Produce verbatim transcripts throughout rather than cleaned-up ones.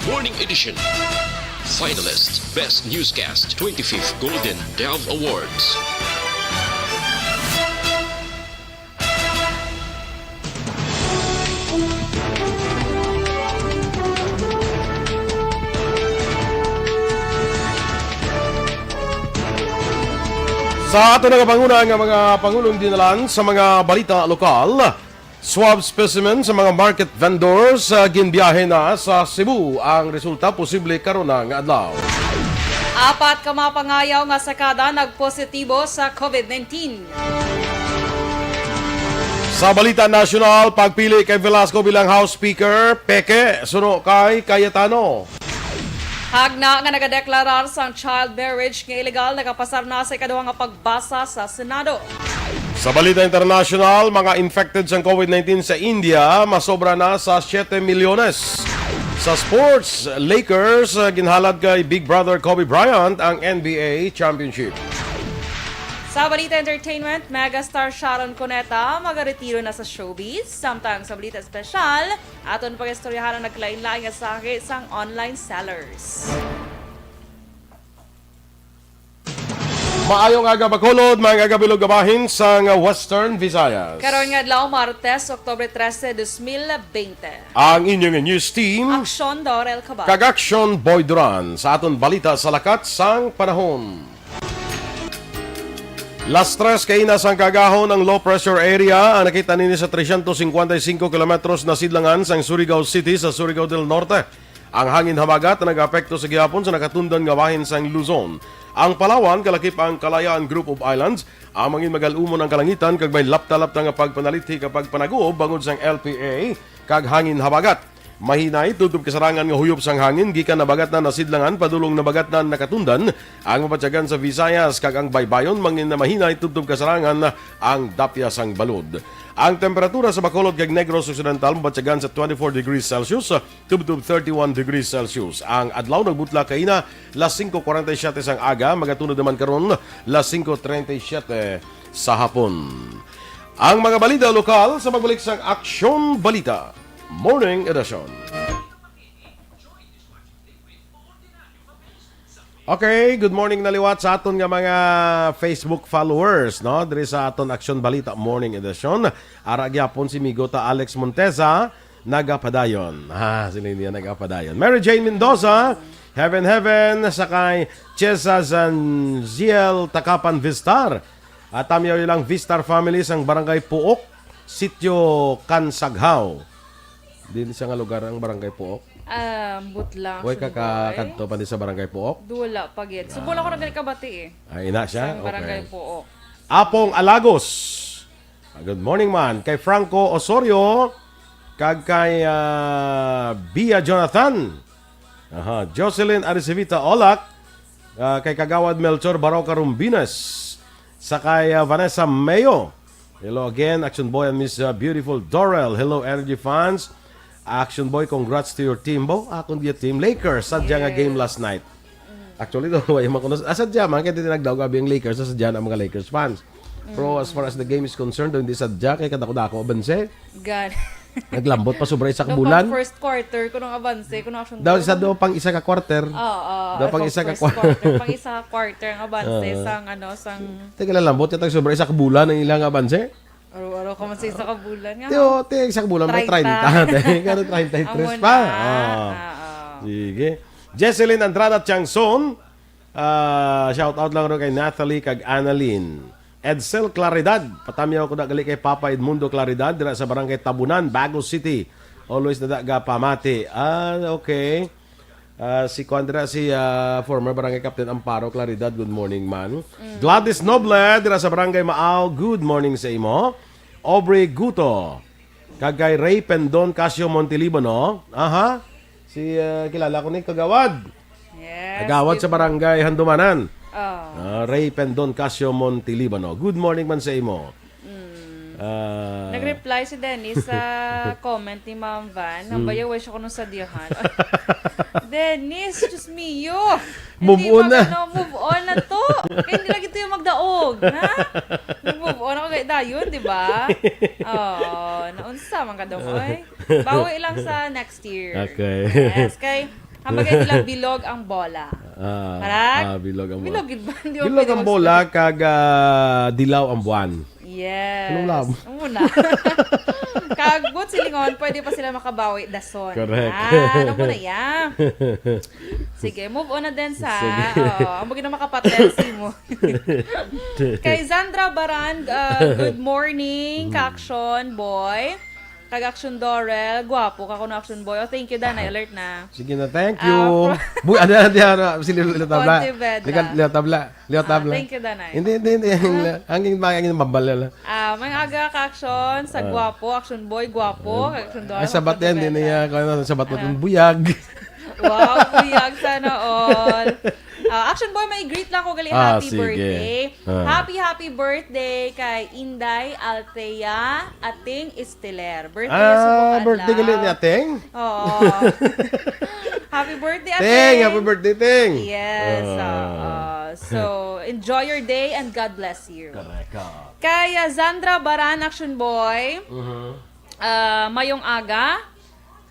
Morning Edition. Finalist, Best Newscast, twenty-fifth Golden Dove Awards. Sa ato nga panguna nga mga pangulong dinalan sa mga balita lokal, swab specimen sa mga market vendors, ah, ginbiyahe na sa Cebu. Ang resulta posible karon na nga adlaw. Apat ka mga pangayaw nga sakada nagpositibo sa covid nineteen. Sa balita nasyonal, pagpili kay Velasco bilang House Speaker, peke, suno kay Cayetano. Hagna nga nagadeklarar sang child marriage nga illegal nagapasar na sa ikaduha nga pagbasa sa Senado. Sa balita internasyonal, mga infected sang covid nineteen sa India masobra na sa siete milyones. Sa sports, Lakers, ah, ginhalad kay Big Brother Kobe Bryant ang N B A championship. Sa balita entertainment, megastar Sharon Cuneta magaretiro na sa showbiz. Samtang sa balita espesyal, aton pag-istoryahan ang nagkalain-lain nga sahi sang online sellers. Maayong aga, Bacolod, maayong aga, bilog nga bahin sang Western Visayas. Karon nga adlaw, Martes, Oktubre trese, dos mil bente. Ang inyong news team, Aksyon Dorel Cabal. Kag Aksyon Boy Duran sa aton balita sa lakat sang panahon. Las tres kaina sang kaagahon ang low pressure area ang nakita nini sa trescientos cincuenta y cinco kilometros na sidlangan sang Surigao City sa Surigao del Norte. Ang hangin habagat nagaapekto sa gihapon sa nakatundan nga bahin sang Luzon, ang Palawan, kalakip ang Kalayaan Group of Islands. Ang mangin magal-umon ang kalangitan kag may lapta-lapta nga pagpanalithi kag pagpanaguob bangod sang L P A kag hangin habagat. Mahinay tubtob kasarangan nga huyop sang hangin gikan Nabagatnan na sidlangan padulong Nabagatnan na katundan ang mabatyagan sa Visayas, kag ang baybayon mangin na mahinay tubtob kasarangan ang dapya sang balod. Ang temperatura sa Bacolod kag Negros Occidental mabatyagan sa twenty-four degrees Celsius tubtob thirty-one degrees Celsius. Ang adlaw nagbutla kaina las singko kuwarenta y siyete sang aga, magatunod naman karon las singko treinta y siete sa hapon. Ang mga balita lokal sa pagbalik sang Aksyon Balita Morning Edition. Okay, good morning na liwat sa aton nga mga Facebook followers, no? Diri sa aton Aksyon Balita Morning Edition. Ara gyapon si Migo ta Alex Montesa, nagapadayon. Ah, si Linia nagapadayon. Mary Jane Mendoza, Heaven Heaven, sa kay Chesa Zanziel Takapan Vistar. At tamyaw lang Vistar family sang Barangay Puok, Sitio Kansaghaw. Din siya nga lugar ang Barangay Puok. Ah, ambot lang, Way ka Sundoy. Kadto pa din sa Barangay Puok? Wala pa gid. Subo lang ko nagkabati eh. Ah, ina siya? Sa Barangay Okay. Puok. Apong Alagos. Ah, good morning man. Kay Franco Osorio, kag kay, ah, Bia Jonathan. Aha, Jocelyn Aricevita Olak, ah, kay Kagawad Melchor Baroca Rumbines, sa kay, ah, Vanessa Mayo. Hello again, Action Boy and Miss, ah, Beautiful Dorel. Hello, Energy fans. Action Boy, congrats to your team. Bo, akong giya team, Lakers. Sadya nga game Yes. last night. Actually, do, way man kuno. Ah, sadya man, kaya tinagdaw gabi ang Lakers, sadya na ang mga Lakers fans. Pero as far as the game is concerned, do, hindi sadya, kay kadako-dako, abanse. God. Naglambot pa sobra isa ka No, bulan. pang first quarter, kuno ang abanse, kuno ang Daw sa do pang isa ka quarter. Oo, oo, Daw pang pang isa ka first quarter. quarter, pang isa ka quarter ang abanse Oo. sang, ano, sang Teka lang, lambot ka tag sobra isa ka bulan ang ilang abanse? Araw-araw ka man sa isa ka bulan nga. Tiyo, tiyo, isa ka bulan, may Treinta. treinta. Tiyo, treinta y tres Amo pa. na. Oo. Oo. Sige. Jesselyn Andrada Tiangson, ah, shout out lang ro kay Natalie kag Annalyn. Edsel Claridad, patamyaw ko na gali kay Papa Edmundo Claridad, dira sa Barangay Tabunan, Bago City. Always na da ga pamati. Ah, okay. Ah, si kuan dira, si, ah, former Barangay Captain Amparo Claridad, good morning, man. Mm. Gladys Noble, dira sa Barangay Maaw, good morning sa imo. Aubrey Guto, kag kay Ray Pendon Casio Montelibano. Aha. Si, ah, kilala ko ni Kagawad. Yes, Kagawad sa good Barangay Handumanan. Oh. Ah, Ray Pendon Casio Montelibano. Good morning man sa imo. Mm. Ah. Nag-reply si Dennis sa comment ni Ma'am Van. Ang Mm. bayaw, siya ko nung sadyahan. Dennis, Diyos mio. Move Hindi on na. magano, move on na to. Kaya hindi lagi to yung magdaog, ha? Move on ako kay dayon, di ba? Oo, naunsa man ka dong, oy. Bawi lang sa next year. Okay. Yes, kay Ang bagay nila, bilog ang bola. Ah, Correct? Ah, bilog ang bola. Bilog gid ba? Di ba bilog ang bola, kag, ah, dilaw ang buwan. Yes. Anong lab? Amo na. Kag buot silingon, pwede pa sila makabawi dason. Correct. Ah, ano mo na, ya? Sige, move on na din sa, Sige. Oo, ang bagay na makapatensya mo. Kay Zandra Baran, uh, good morning, Mm. ka-action boy. Kag action Dorel, guwapo ka kuno action boy. Oh, thank you, Danay. Alert na. Sige na, thank Ah, you. Buy, ano, ano, ano, si Leo, Leo Tabla. Pontevedra. Lika, Leo Tabla. Leo Ah, Tabla. Thank you, Danay. Hindi, hindi, hindi. Ah. Ang, ang, ang, ang, mabal na lang. Ah, may aga ka action sa Ah. guwapo, action boy, guwapo, Ah, action Dorel, ay, sabat yan, hindi Pontevedra. niya, kung ano, sabat mo Ah. itong buyag. Wow, buyag, sana all. Ah, action boy, may greet lang ko gali, Ah, happy sige. birthday. Ah. Happy, happy birthday kay Inday Althea Ating Esteler. Birthday niya sa Ah, buong birthday adlaw. gali ni Ateng? Oo. Happy birthday, Teng, Ateng. Happy birthday, Teng. Yes, Ah. oo. So, enjoy your day and God bless you. Correct. Kay, ah, Zandra Baran, action boy. Mhm. Ah, mayong aga.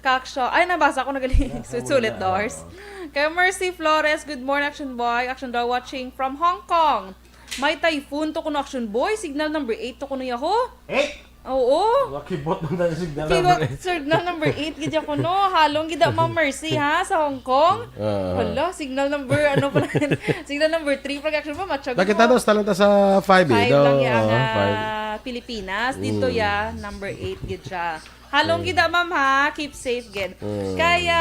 Kaksyo. Ay, nabasa ko na gali. Yeah, Sulit, wala. Dors. Kay Mercy Flores, good morning, Action Boy. Action Boy watching from Hong Kong. May typhoon to kuno, Action Boy. Signal number eight to kuno, yaho. Eight? Oo. Nakibot na tayo signal Kibot number eight. signal number eight, gid ya kuno. Halong gid, Ma'am Mercy, ha, sa Hong Kong. Ah. Hala, signal number, ano pala yun? Signal number three, pag action mo, matsyag Nakita mo. Dos, talanta sa five, eh. Five No? lang yan, Oo, ah, five. Pilipinas. Dito Mm. ya, number eight, gid siya. Halong Mm. gid, ma'am, ha? Keep safe, gid. Mm. Kaya,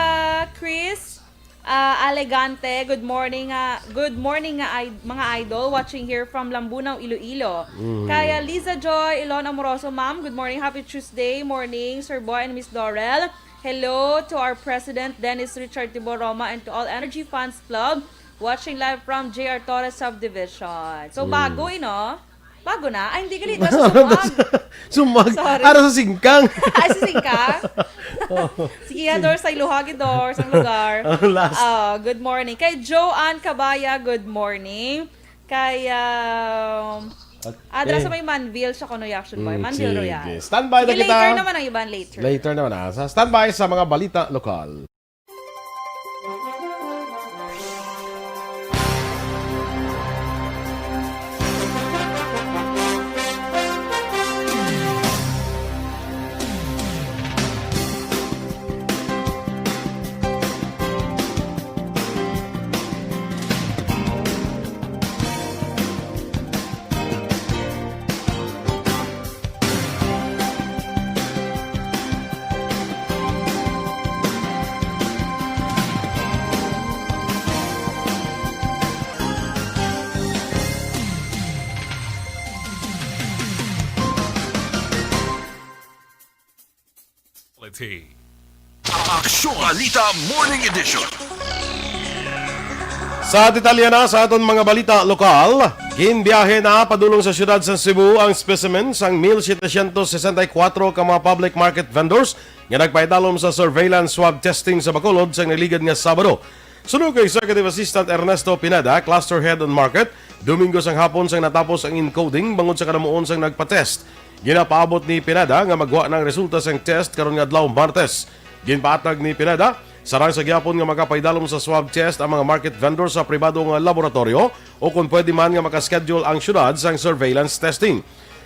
Chris, ah, Alegante, good morning, ah, good morning, nga id-, mga idol, watching here from Lambunao, Iloilo. Mm. Kaya, Liza Joy Ilon Amoroso, ma'am, good morning, happy Tuesday morning, Sir Boy and Miss Dorel. Hello to our President, Dennis Richard Tiboroma, and to all Energy Fans Club, watching live from J R Torres Subdivision. So, Mm. bago, eh, no? Bago na? Ay, hindi, gali. Nasa Sumuag. Sumuag. Sorry. Ara sa singkang. Ay, sa singkang? Oo. Sige, ha, Dor, sa Iluhagi, Dor, sa lugar. Oh, last. Ah, good morning. Kay Joanne Cabaya, good morning. Kay, um, Okay. Adra sa may Manville, siya kuno, Action Boy. Mm, Manville sige. Royal. Standby na Sige, kita. Later naman ang iban, later. Later naman, ah. Sa standby sa mga balita lokal. Quality. Aksyon Balita Morning Edition. Sa detalye na sa aton mga balita lokal, ginbiyahe na padulong sa siyudad sa Cebu ang specimen sang mil setecientos sesenta y cuatro ka mga public market vendors nga nagpaidalom sa surveillance swab testing sa Bacolod sang naligad nga Sabado. Suno kay Executive Assistant Ernesto Pineda, Cluster Head on Market, Domingo sang hapon sang natapos ang encoding bangod sa kadamuon sang nagpa-test. Ginapaabot ni Pineda nga magwa na ang resulta sang test karon nga adlaw, Martes. Ginpaatag ni Pineda, sarang sa gihapon nga makapaidalom sa swab test ang mga market vendor sa pribado nga laboratoryo o kon pwede man nga makaschedule ang siyudad sang surveillance testing.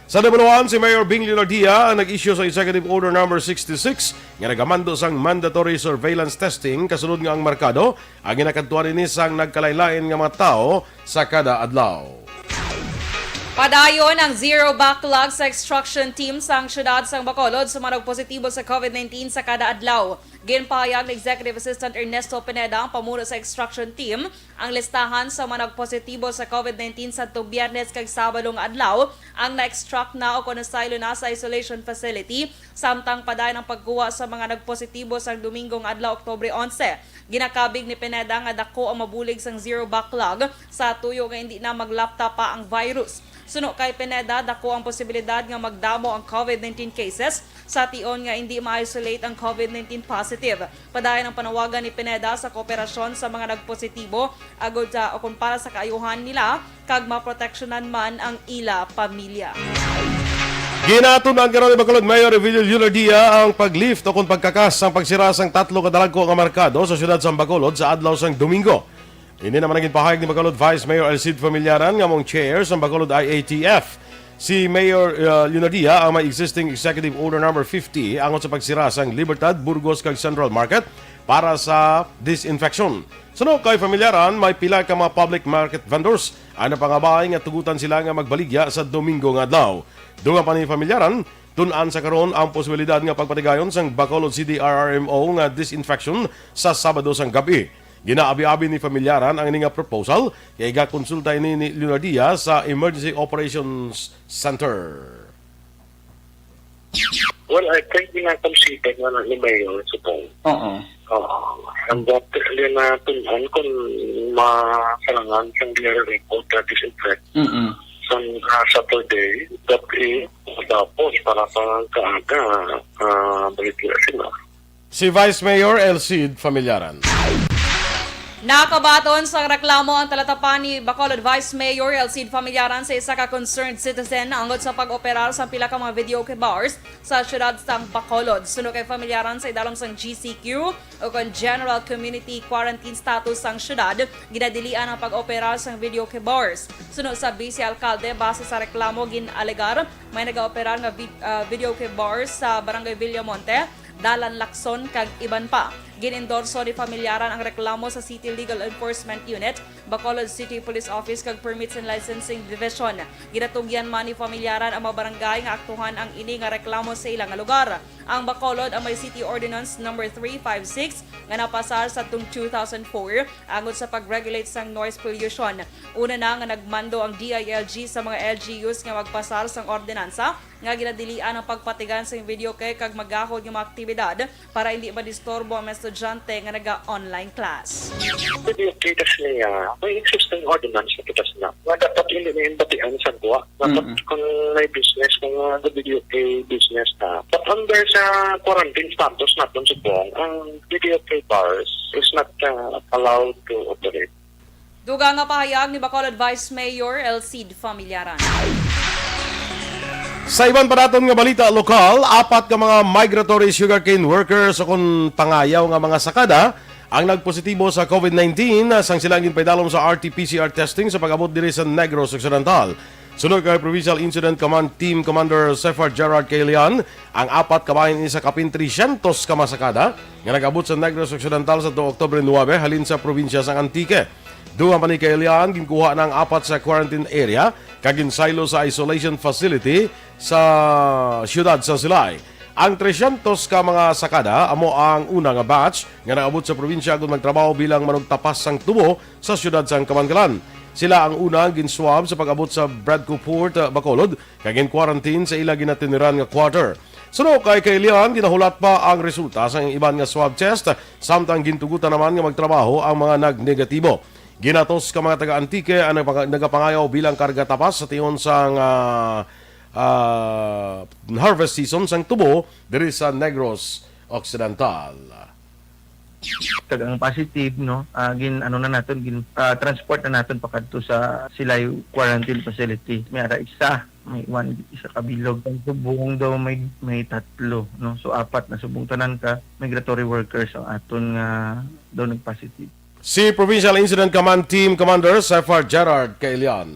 Sa Dambohoan, si Mayor Bing Leonardia ang nag-issue sa Executive Order Number sixty-six nga nagamando sang mandatory surveillance testing kasunod nga ang merkado ang ginakadtuan ini sang nagkalainlain nga mga tawo sa kada adlaw. Padayon ang zero backlog sa extraction team sang siyudad sang Bacolod sa mga nagpositibo sa COVID nineteen sa kada adlaw. Ginpahayag ni Executive Assistant Ernesto Pineda, ang pamuno sa extraction team, ang listahan sa mga nagpositibo sa COVID nineteen sadto Biyernes kag Sabado nga adlaw ang na-extract na o kon nasaylo na sa isolation facility, samtang padayon ang pagkuha sa mga nagpositibo sang Domingo nga adlaw, Oktubre onse. Ginakabig ni Pineda nga dako ang mabulig sang zero backlog sa tuyo nga indi na maglapta pa ang virus. Suno kay Pineda, dako ang posibilidad nga magdamo ang COVID nineteen cases sa tion nga indi ma-isolate ang COVID nineteen positive. Padayon ang panawagan ni Pineda sa kooperasyon sa mga nagpositibo agod sa, o kung para sa kaayuhan nila kag maproteksyonan man ang ila pamilya. Ginatun-an karon ni Bacolod Mayor Evelio Leonardia ang pag-lift o kon pagkakas sang pagsira sang tatlo ka dalagko nga merkado sa siyudad sang Bacolod sa adlaw sang Domingo. Ini naman ang ginpahayag ni Bacolod Vice Mayor El Cid Familiaran nga amo ang chair sang Bacolod I A T F. Si Mayor, uh, Leonardia ang may existing Executive Order number fifty angot sa pagsira sang Libertad, Burgos kag Central Market para sa disinfection. Suno kay Familiaran, may pila ka mga public market vendors ang napangabay nga tugutan sila nga magbaligya sa Domingo nga adlaw. Dungan pa ni Familiaran, tun-an sa karon ang posibilidad nga pagpatigayon sang Bacolod City R R M O nga disinfection sa Sabado sang gab-i. Ginaabi-abi ni Familiaran ang ini nga proposal kay gakonsulta ini ni Leonardia sa Emergency Operations Center. Well, I think ginakonsider na ni Mayor Subong. Oo. Oo. Ang dati na tunan kung masarangan sang D R report na disinfect Mm-mm. sa uh, Saturday, that is, tapos para sa kaaga, uh, baligya sila. Si Vice Mayor El Cid Familiaran. Nakabaton sang reklamo ang talatapan ni Bacolod Vice Mayor El Cid Familiaran sa isa ka concerned citizen angot sa pag-operar sang pila ka mga videoke bars sa siyudad sang Bacolod. Suno kay Familiaran, sa idalom sang G C Q o kon General Community Quarantine Status sang siyudad, ginadilian ang pag-operar sang videoke bars. Suno sa Vice Alkalde, base sa reklamo, gin-alegar may nagaoperar nga vid- ah, videoke bars sa Barangay Villamonte, Dalan Lacson kag iban pa. Gin-endorso ni Familiaran ang reklamo sa City Legal Enforcement Unit, Bacolod City Police Office kag Permits and Licensing Division. Ginatugyan man ni Familiaran ang mga barangay nga aktuhan ang ini nga reklamo sa ila nga lugar. Ang Bacolod ang may City Ordinance number three five six nga napasar sa tung two thousand four angot sa pag-regulate sang noise pollution. Una na nga nagmando ang D I L G sa mga L G Us nga magpasar sang ordinansa nga ginadilian ang pagpatigan sang videoke kag magahod nga mga aktibidad para hindi madisturbo ang mga estudyante nga naga-online class. Videoke tas niya, may existing ordinance na kita sila. Nga dapat hindi na yung batian sa buwa. Dapat Mm-mm. kung may business, kung uh, the videoke business na. But under sa quarantine status natin sa buong, ang videoke bars is not uh, allowed to operate. Dugang nga pahayag ni Bacolod Vice Mayor El Cid Familiaran. Sa iban pa naton nga balita lokal, apat ka mga migratory sugarcane workers o kon pangayaw nga mga sakada ang nagpositibo sa COVID nineteen sang sila ang ginpaidalom sa R T P C R testing sa pag-abot diri sa Negros Occidental. Sunod kay Provincial Incident Command Team Commander Sefar Gerard Cailian, ang apat kabahin ini sa kapin tresyentos ka mga sakada nga nag-abot sa Negros Occidental sa tuong Oktubre nuebe halin sa probinsya sang Antique. Dugang pa ni Cailian, ginkuha na ang apat sa quarantine area kag ginsaylo sa isolation facility sa siyudad sa Silay. Ang tresyentos ka mga sakada amo ang una nga batch nga naabot sa probinsya agud magtrabaho bilang manugtapas sang tubo sa siyudad sang Kamankalan. Sila ang una ang ginswab sa pag-abot sa Bradco Port, uh, Bacolod, kag gin-quarantine sa ila ginatiniran nga quarter. Suno kay Cailian, ginahulat pa ang resulta sa iban nga swab test, samtang gintugutan naman nga magtrabaho ang mga nagnegatibo. Ginatos ka mga taga-Antique ang nagpanga- nagapangayaw bilang karga tapas sa tion sang, ah, ah, harvest season sang tubo diri sa Negros Occidental. Kag ang positive, no, ah, gin ano na naton, gin ah, transport na naton pakadto sa Silay quarantine facility. May ara isa, may one, isa ka bilog. Ang subong daw may may tatlo, no. So apat na subong, tanan ka migratory workers ang aton nga daw nag-positive. Si Provincial Incident Command Team Commander Sefar Gerard Cailian.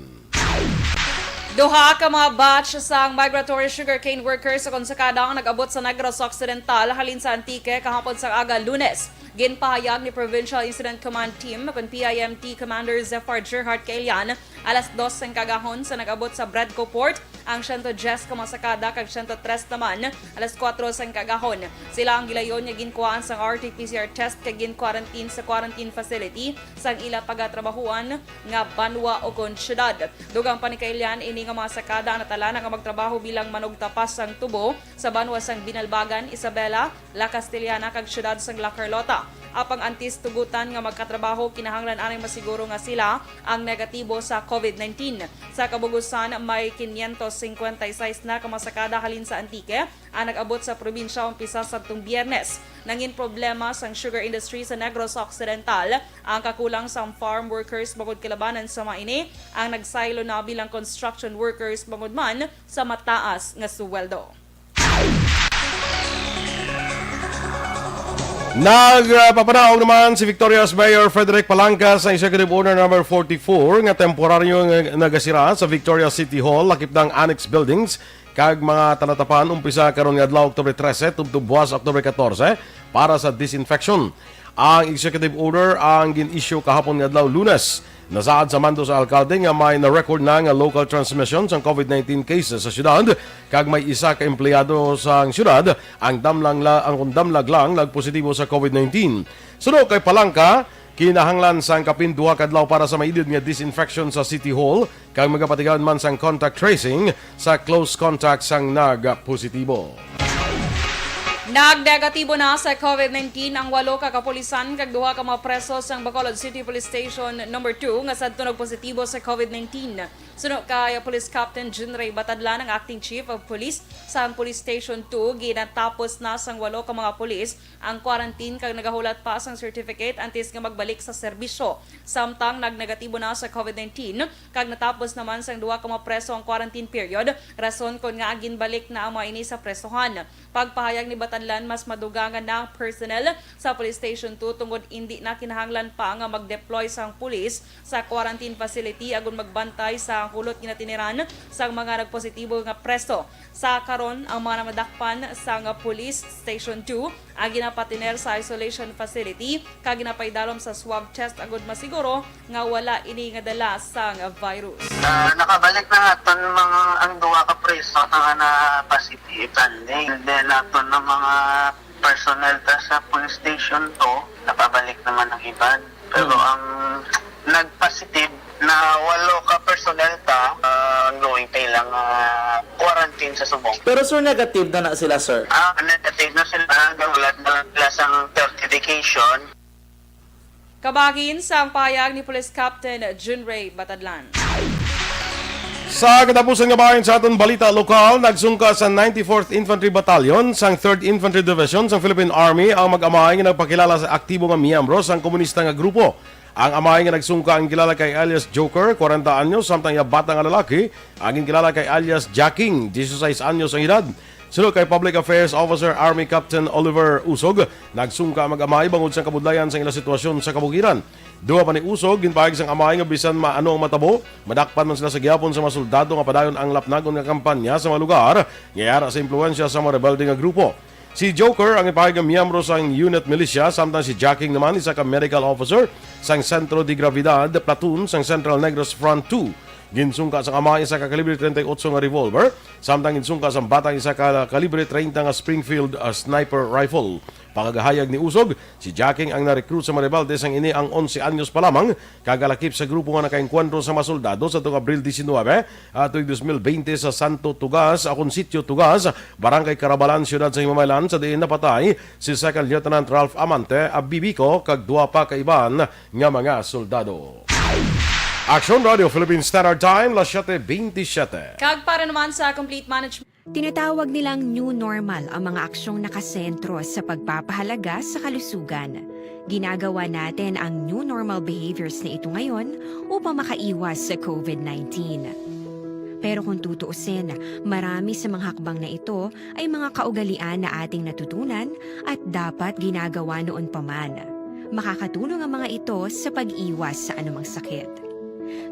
Duha ka mga batch sang migratory sugarcane workers o kon sakada ang nag-abot sa Negros Occidental halin sa Antique kahapon sang aga, Lunes. Ginpahayag ni Provincial Incident Command Team o kon P I M T Commander Zephyr Gerhard Cailian, alas dos sang kagahon sa nag-abot sa Bradco Port ang siyento diyes ka mga sakada kag siyento tres naman alas kuwatro sang kagahon. Sila ang gilayon nga ginkuhaan sang R T P C R test kag gin-quarantine sa quarantine facility sang ila pagatrabahuan nga banwa o kon syudad. Dugang pa ni Cailian, ini nga mga sakada ang natalana nga magtrabaho bilang manugtapas sang tubo sa banwa sang Binalbagan, Isabela, La Castellana kag siyudad sang La Carlota. Apang antes tugutan nga magkatrabaho, kinahanglan anay masiguro nga sila ang negatibo sa COVID nineteen. Sa kabugusan, may quinientos Singkwenta y seis na ka mga sakada halin sa Antique ang nag-abot sa probinsya umpisa sadtong Biyernes. Nangin problema sang sugar industry sa Negros Occidental ang kakulang sang farm workers, bangod kalabanan sa mga ini ang nagsaylo na bilang construction workers, bangod man sa mataas nga suweldo. Nagpapanaog naman si Victoria's Mayor Frederick Palanca sa Executive Order Number forty-four nga temporaryo nga nagasira sa Victoria City Hall, lakip na ang annex buildings kag mga talatapan, umpisa karon nga adlaw, Oktubre trese, tubtob buwas, Oktubre katorse, para sa disinfection. Ang executive order ang gin-issue kahapon nga adlaw, Lunes. Nasaad sa mando sa alkalde nga may na-record na nga local transmission sang COVID nineteen cases sa syudad, kag may isa ka empleyado sang syudad ang damlang la-, ang damlag lang nagpositibo sa COVID nineteen. Suno kay Palanca, kinahanglan sang kapin duha ka adlaw para sa mailid nga disinfection sa City Hall, kag magapatigayon man sang contact tracing sa close contact sang nagpositibo. Nagnegatibo na sa COVID nineteen ang walo ka kapulisan kag duha ka mga preso sang Bacolod City Police Station Number Two nga sadto nagpositibo sa COVID nineteen. Suno kay Police Captain Junray Batadlan, ang acting chief of police sang Police Station Two, ginatapos na sang walo ka mga pulis ang quarantine kag nagahulat pa sang certificate antes nga magbalik sa serbisyo. Samtang nagnegatibo na sa COVID nineteen kag natapos naman sang duha ka mga preso ang quarantine period, rason kon ngaa ginbalik na ang mga ini sa presohan. Pagpahayag ni Batadlan, mas madugangan na ang personnel sa Police Station Two tungod indi na kinahanglan pa nga mag-deploy sang pulis sa quarantine facility agud magbantay sa kulot ginatiniran sang mga nagpositibo nga preso. Sa karon, ang mga namadakpan sang Police Station Two ang ginapatiner sa isolation facility kag ginapaidalom sa swab test agud masiguro nga wala ini nga dala sang virus. Ah, nakabalik na naton mga ang duha ka preso nga na-positive Sunday. And then, naton na mga personnel ta sa police station two, nakabalik naman ang iban. Pero Mm. ang nag-positive na walo ka personnel ta, ah, ongoing pa ilang, ah, quarantine sa subong. Pero, sir, negative na na sila, sir? Ah, negative na sila. Gahulat na sila sang certification. Kabahin sang pahayag ni Police Captain Junray Batadlan. Sa katapusan nga bahin sa aton balita lokal, nagsungka sa ninety-fourth Infantry Battalion sang Third Infantry Division sang Philippine Army ang mag-amay nga nagpakilala sa aktibo nga miyembro sang komunista nga grupo. Ang amay nga nagsungka ang kilala kay alias Joker, kwarenta anyos, samtang iya bata nga lalaki ang ginakilala kay alias Jacking, dieciséis anyos ang edad. Suno kay Public Affairs Officer Army Captain Oliver Usog, nagsungka ang mag-amay bangod sa kabudlayan sang ila sitwasyon sa kabukiran. Duha pa ni Usog, ginpahayag sang amay nga bisan ma-, ano ang matabo, madakpan man sila sa gihapon sa mga soldado nga padayon ang lapnagon nga kampanya sa mga lugar nga yara sa impluwensya sa mga rebelde nga grupo. Si Joker ang ipahayag nga miyembro sang unit militia, samtang si Jacking naman isa ka medical officer sang Centro de Gravidad Platoon sang Central Negros Front two. Ginsungka sang amay isa ka kalibre treinta y ocho nga revolver, samtang ginsungka sang bata isa ka kalibre treinta nga Springfield, ah, sniper rifle. Pagkahayag ni Usog, si Jacking ang na-recruit sa mga rebelde sang ini ang onse anyos pa lamang, kag kalakip sa grupo nga nakaengkwentro sa mga soldado sa tuig Abril diecinuebe, ah, tuig dos mil veinte sa Santo Tugas, akon Sitio Tugas, Barangay Carabalan, Siyudad sa Himamaylan, sa diin napatay si Second Lieutenant Ralph Amante, ah, Bibico, kag duha pa ka iban nga mga soldado. Action Radio Philippine Standard Time, las siete veintisiete. Kag para naman sa complete management. Tinatawag nilang new normal ang mga aksyong nakasentro sa pagpapahalaga sa kalusugan. Ginagawa natin ang new normal behaviors na ito ngayon upang makaiwas sa COVID nineteen. Pero kung tutuusin, marami sa mga hakbang na ito ay mga kaugalian na ating natutunan at dapat ginagawa noon pa man. Makakatulong ang mga ito sa pag-iwas sa anumang sakit.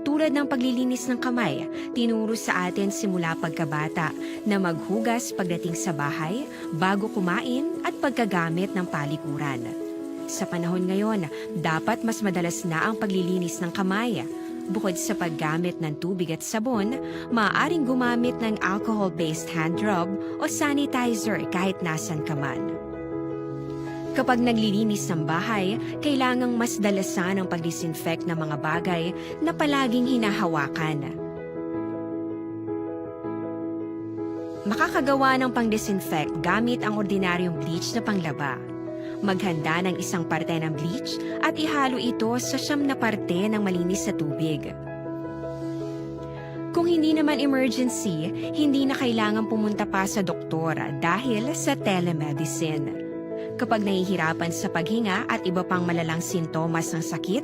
Tulad ng paglilinis ng kamay, tinuro sa atin simula pagkabata na maghugas pagdating sa bahay, bago kumain, at pagkagamit ng palikuran. Sa panahon ngayon, dapat mas madalas na ang paglilinis ng kamay. Bukod sa paggamit ng tubig at sabon, maaaring gumamit ng alcohol-based hand rub o sanitizer kahit nasan ka man. Kapag naglilinis ng bahay, kailangang mas dalasan ang pag-disinfect ng mga bagay na palaging hinahawakan. Makakagawa ng pang-disinfect gamit ang ordinaryong bleach na panglaba. Maghanda ng isang parte ng bleach at ihalo ito sa siyam na parte ng malinis na tubig. Kung hindi naman emergency, hindi na kailangan pumunta pa sa doktor dahil sa telemedicine. Kapag nahihirapan sa paghinga at iba pang malalang sintomas ng sakit,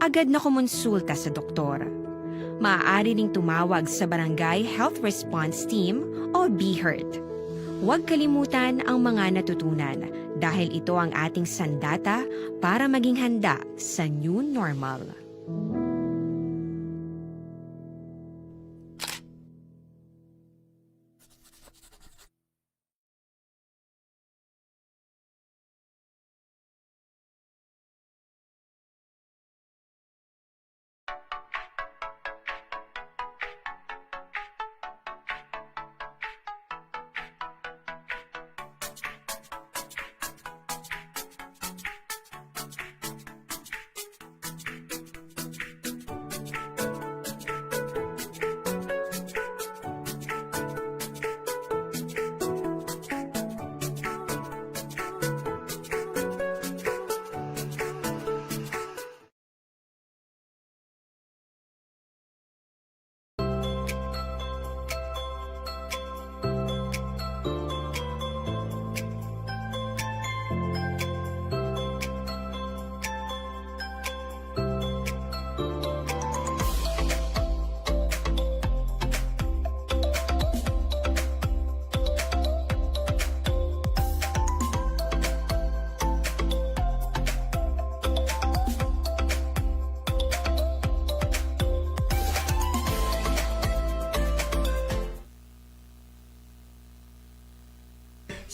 agad na kumonsulta sa doktor. Maaari ring tumawag sa Barangay Health Response Team o BHERT. Huwag kalimutan ang mga natutunan dahil ito ang ating sandata para maging handa sa new normal.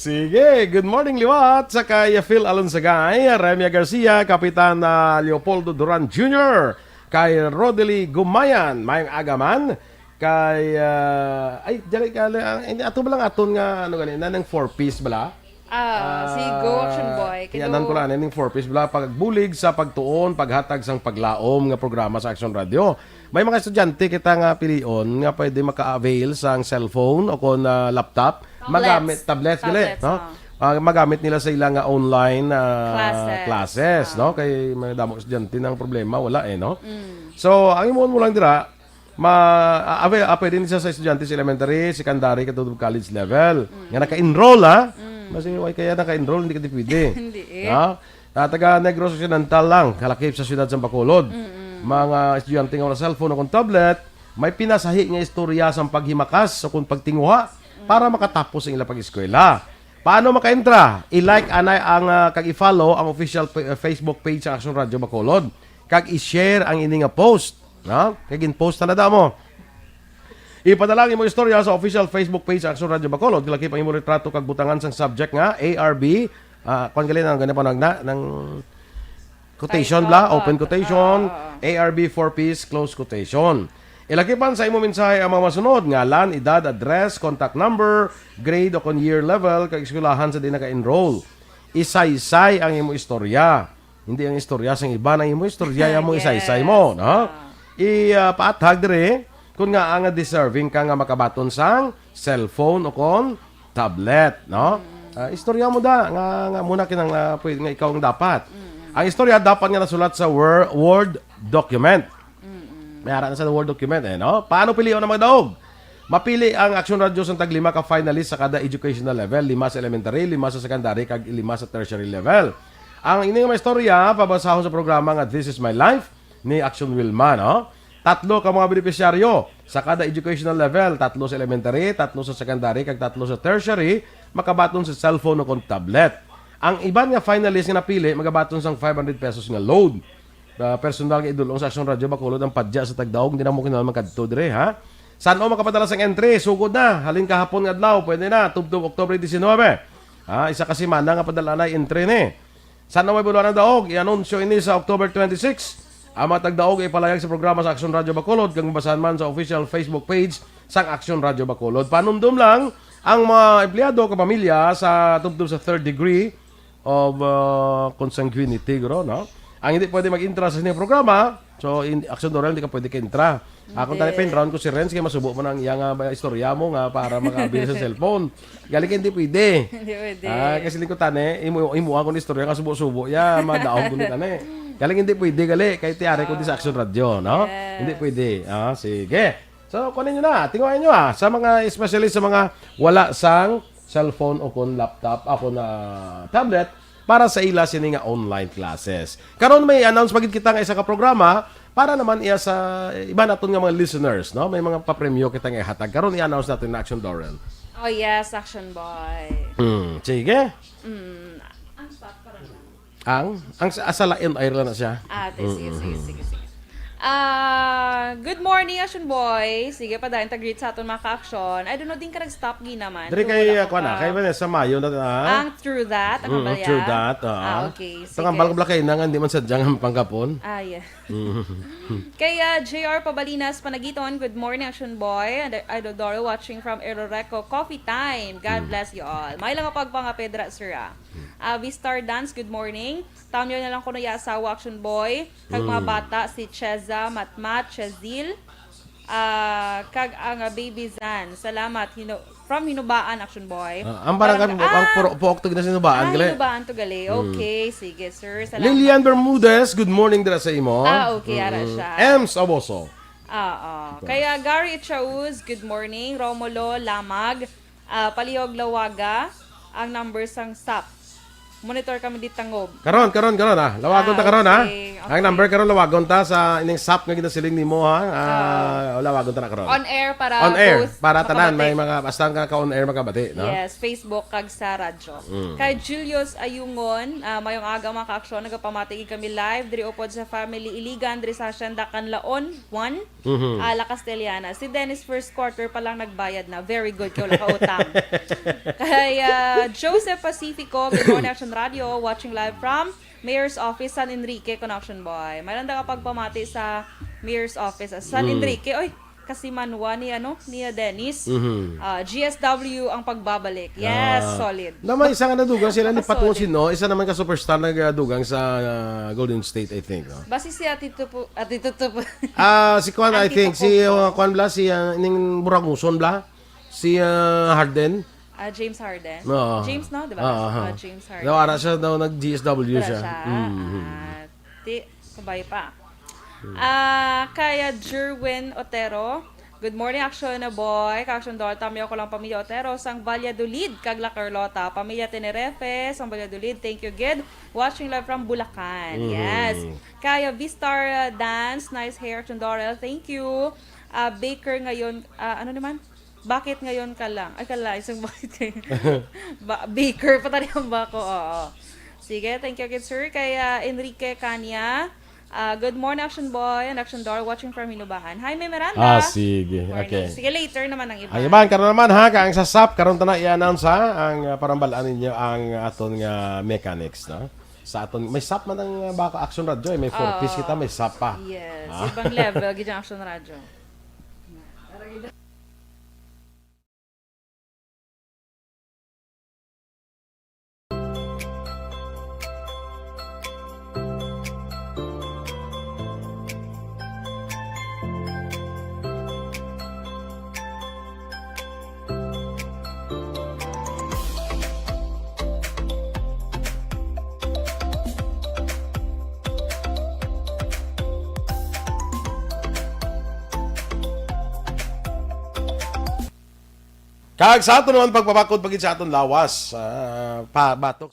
Sige, good morning liwat sa kay Phil Alonsagay, Remia Garcia, Kapitan, ah, Leopoldo Duran Junior, kay Rodely Gumayan, maayong aga man, kay, ah, ay, dali ka, ah, hindi, ato ba lang aton nga, ano gani, na ng four Ps bala? Ah, si Go Action Boy, kay Go. Yan, ko lang, ning four Ps bala, pagbulig sa pagtuon, paghatag sang paglaom nga programa sa Action Radio. May mga estudyante kita nga pilion nga pwede maka-avail sang cellphone o kon, ah, laptop. Tablets. Magamit, tablets, gali, Tablets, no? Oh. Ah, magamit nila sa ilang, ah, online, ah, Classes. Classes, Ah. no? Kay may damo estudyante nang problema, wala eh, no? Mm. So, ang imo mo lang dira, ma, ah, avail, ah, pwede ni siya sa estudyante sa elementary, secondary, katulad college level. Mm. Nga naka-enroll, ha? Mm. Basi, why kaya naka-enroll, hindi ka di pwede. Hindi eh. Ha? Ah, taga Negros Occidental lang, kalakip sa siyudad sa Bacolod. Mm-mm. Mga estudyante nga wala cellphone o kon tablet, may pinasahi nga istorya sang paghimakas o kon pagtinguha para makatapos ang ilang pag-eskwela. Paano maka-entra? I-like anay ang, ah, kag i-follow ang official pa-, Facebook page sa Action Radio Bacolod. Kag i-share ang ini nga post, no? Kay gin-post na da mo. Ipadala ang imo istorya sa official Facebook page sa Action Radio Bacolod. Lakip ang imo retrato kag butangan sang subject nga A R B. Ah, kuwan gali na, gani pa nag-, na, ng quotation Title, bla, oh, open quotation, ah, ah, ah. A R B four Ps, close quotation. Ilakip man sa imo mensahe ang mga masunod: ngalan, edad, address, contact number, grade o kon year level, kag eskwelahan sa di naka-enroll. Isaysay ang imo istorya. Hindi ang istorya sang iba, ang imo istorya, Ah, amo yes. isaysay mo, no? Ah. I, ah, paathag diri, kung nga, ah, nga deserving ka nga makabaton sang cellphone o kon tablet, no? Mm. Ah, istorya mo da, nga, nga muna kinang, ah, pwede nga ikaw ang dapat. Mm. Ang istorya dapat nga nasulat sa Wor-, Word document. Mm-mm. May ara na sa Word document, eh, no? Paano pilion ang mga daog? Mapili ang Action Radio sang taglima ka finalist sa kada educational level, lima sa elementary, lima sa secondary, kag lima sa tertiary level. Ang ini nga mga istorya, pabasahon sa programa nga This Is My Life ni Action Wilma, no? Tatlo ka mga benepisyaryo sa kada educational level, tatlo sa elementary, tatlo sa secondary, kag tatlo sa tertiary, makabaton sa cellphone o kon tablet. Ang iban nga finalist nga napili, magabaton sang five hundred pesos nga load. Ah, personal nga idulong sa Action Radio Bacolod ang padya sa tagdaog, hindi na mo kinahanglan magkadto dire, ha? San-o makapadala sang entry? Sugod na. Halin kahapon nga adlaw, pwede na. Tubtob October diecinuebe. Ha? Isa ka semana nga padala na entry ni. San-o may bulan ang daog? I-anunsyo ini sa October twenty-six. Ang mga tagdaog ay ipalayag sa programa sa Action Radio Bacolod kag mabasahan man sa official Facebook page sang Action Radio Bacolod. Panumdom lang, ang mga empleyado o kapamilya sa tubtob sa third degree of, uh, consanguinity, guro, no? Ang hindi pwede mag-intra sa inyong programa, so, in, Action Doral, hindi ka pwede ka-intra. Ako Hindi. tani pa in-round ko si Renz, kaya masubo mo na ang iyang, ah, istorya mo nga para makabil sa cellphone. Galing ka, hindi pwede. Hindi pwede. Ah, kasi lingkod tani, imo, imo ako ni istorya nga subo-subo, ya, madaog ko ni tani. Galing hindi pwede, gali, kay tiyari ko di sa Action Radio, no? Yes. Hindi pwede. Ah, sige. So, kunin nyo na, tinguha nyo, ah, sa mga, especially sa mga wala sang cellphone o kon laptop, ako na tablet, para sa ila sini nga online classes. Karon may announce pa gid kita nga isa ka programa para naman iya sa iba naton nga mga listeners, no? May mga papremyo kita nga ihatag. Karon i-announce natin na, Action Doren. Oh yes, Action Boy. Hmm, sige. Mm, ang stop karon lang. Ang ang sa, sa lain air lang na siya. Ah, sige, sige, sige, sige, sige. Ah, good morning, Action Boy. Sige pa dahil tag-greet sa aton mga ka-action. I don't know, din ka nag-stop ginaman. Diri Kung kay wala uh, kuan na, pa. Kay Vanessa Mayo na ah. Ang true that, ang Mm, balya? True that. Ah, Ah, okay. Ito nga balbla kay na nga hindi man sadyang ang panggapon. Ah, yeah. Kay ah, J R Pabalinas Panagiton, good morning, Action Boy. And Idol Doro watching from Eroreco Coffee Time. God bless you all. May lang pagpangapedra, sir, ah. Ah, Vistar Dance, good morning. Tamyo na lang kuno ya asawa, Action Boy. Kag mga bata, si Cheza, Matmat, Chezil, ah, kag ang ah, Baby Zan. Salamat. Hino, from Hinubaan, Action Boy. Ah, ang barangay Barang- ang ah, puro puok to ginasinubaan ah, gali. Hinubaan to gali. Okay, sige, sir. Salamat. Lilian Bermudez, good morning dira sa imo. Ah, okay, ara siya. Ems Aboso. Oo. Kaya Gary Chauz, good morning. Romulo Lamag, ah, Palihog Lawaga, ang number sang sap. Monitor kami di tangob. Karon, karon, karon ah. Lawagon ta Ah, karon ah. okay, okay. Ang number karon lawagon ta sa ining sap nga ginasiling nimo ha. Ah, lawagon ta na karon. On air para On air both para tanan makabati. May mga basta nga ka on air makabati, no? Yes, Facebook kag sa radyo. Kay Julius Ayungon, ah, mayong aga mga ka-action, nagapamati gid kami live diri upod sa family Iligan diri sa Hacienda Canlaon one, ah, La Castellana. Si Dennis first quarter pa lang nagbayad na. Very good kay wala ka utang. Kay ah, Joseph Pacifico, good morning Action Radio, watching live from Mayor's Office, San Enrique, Connection Boy. May lang ka pagpamati sa Mayor's Office, ah, San Enrique. Oy, kasi manwa ni ano, ni Dennis. Ah, G S W ang pagbabalik. Yes, Ah, solid. Na may isa nga nadugang sila ni Solid. Patusin, no? Isa naman ka superstar nagdugang sa ah, Golden State, I think, no? Basi si Ati Tupu, Ati Tutupu. Ah, si Kwan, I Auntie think, Tupo. si uh, Kwan bla, si uh, ning Buraguson bla, si uh, Harden. Ah, James Harden. Oo. James, no? Di ba? Oo, aha. Ah, James Harden. Daw ara siya daw nag-G S W Tara siya. siya. Mm. Ah, ti, sabay pa. Ah, kaya Jerwin Otero, good morning, Action na boy. Ka-Action Doll, tamyo ko lang pamilya Otero, sang Valladolid, kag La Carlota. Pamilya Tenerife, sang Valladolid, thank you, gid. Watching live from Bulacan. Mhm. Yes. Kaya Vistar uh, Dance, nice hair, Action Dorel, thank you. Ah, Baker ngayon, ah, ano naman? Bakit ngayon ka lang? Ay, kala, isang bakit kayo. ba, Baker, patari ang bako, oo. Sige, thank you, good sir. Kay ah, Enrique Cania, ah, good morning, Action Boy and Action Doll, watching from Hinubahan. Hi, May Miranda. Ah, sige. Morning. Okay. Sige, later naman ang iba. Ang iban, karon naman ha, ka ang sa sap, karon ta na i-announce ha, ang uh, parambalaan ninyo ang uh, aton nga mechanics, no? Sa aton, may sap man ang uh, baka Action Radyo, eh. May four Oo. Piece kita, may sap pa. Yes, Ah. Ibang level, gid ang Action Radyo. Kag sa aton naman pagpabakod pagid sa aton lawas, ah, pa batok.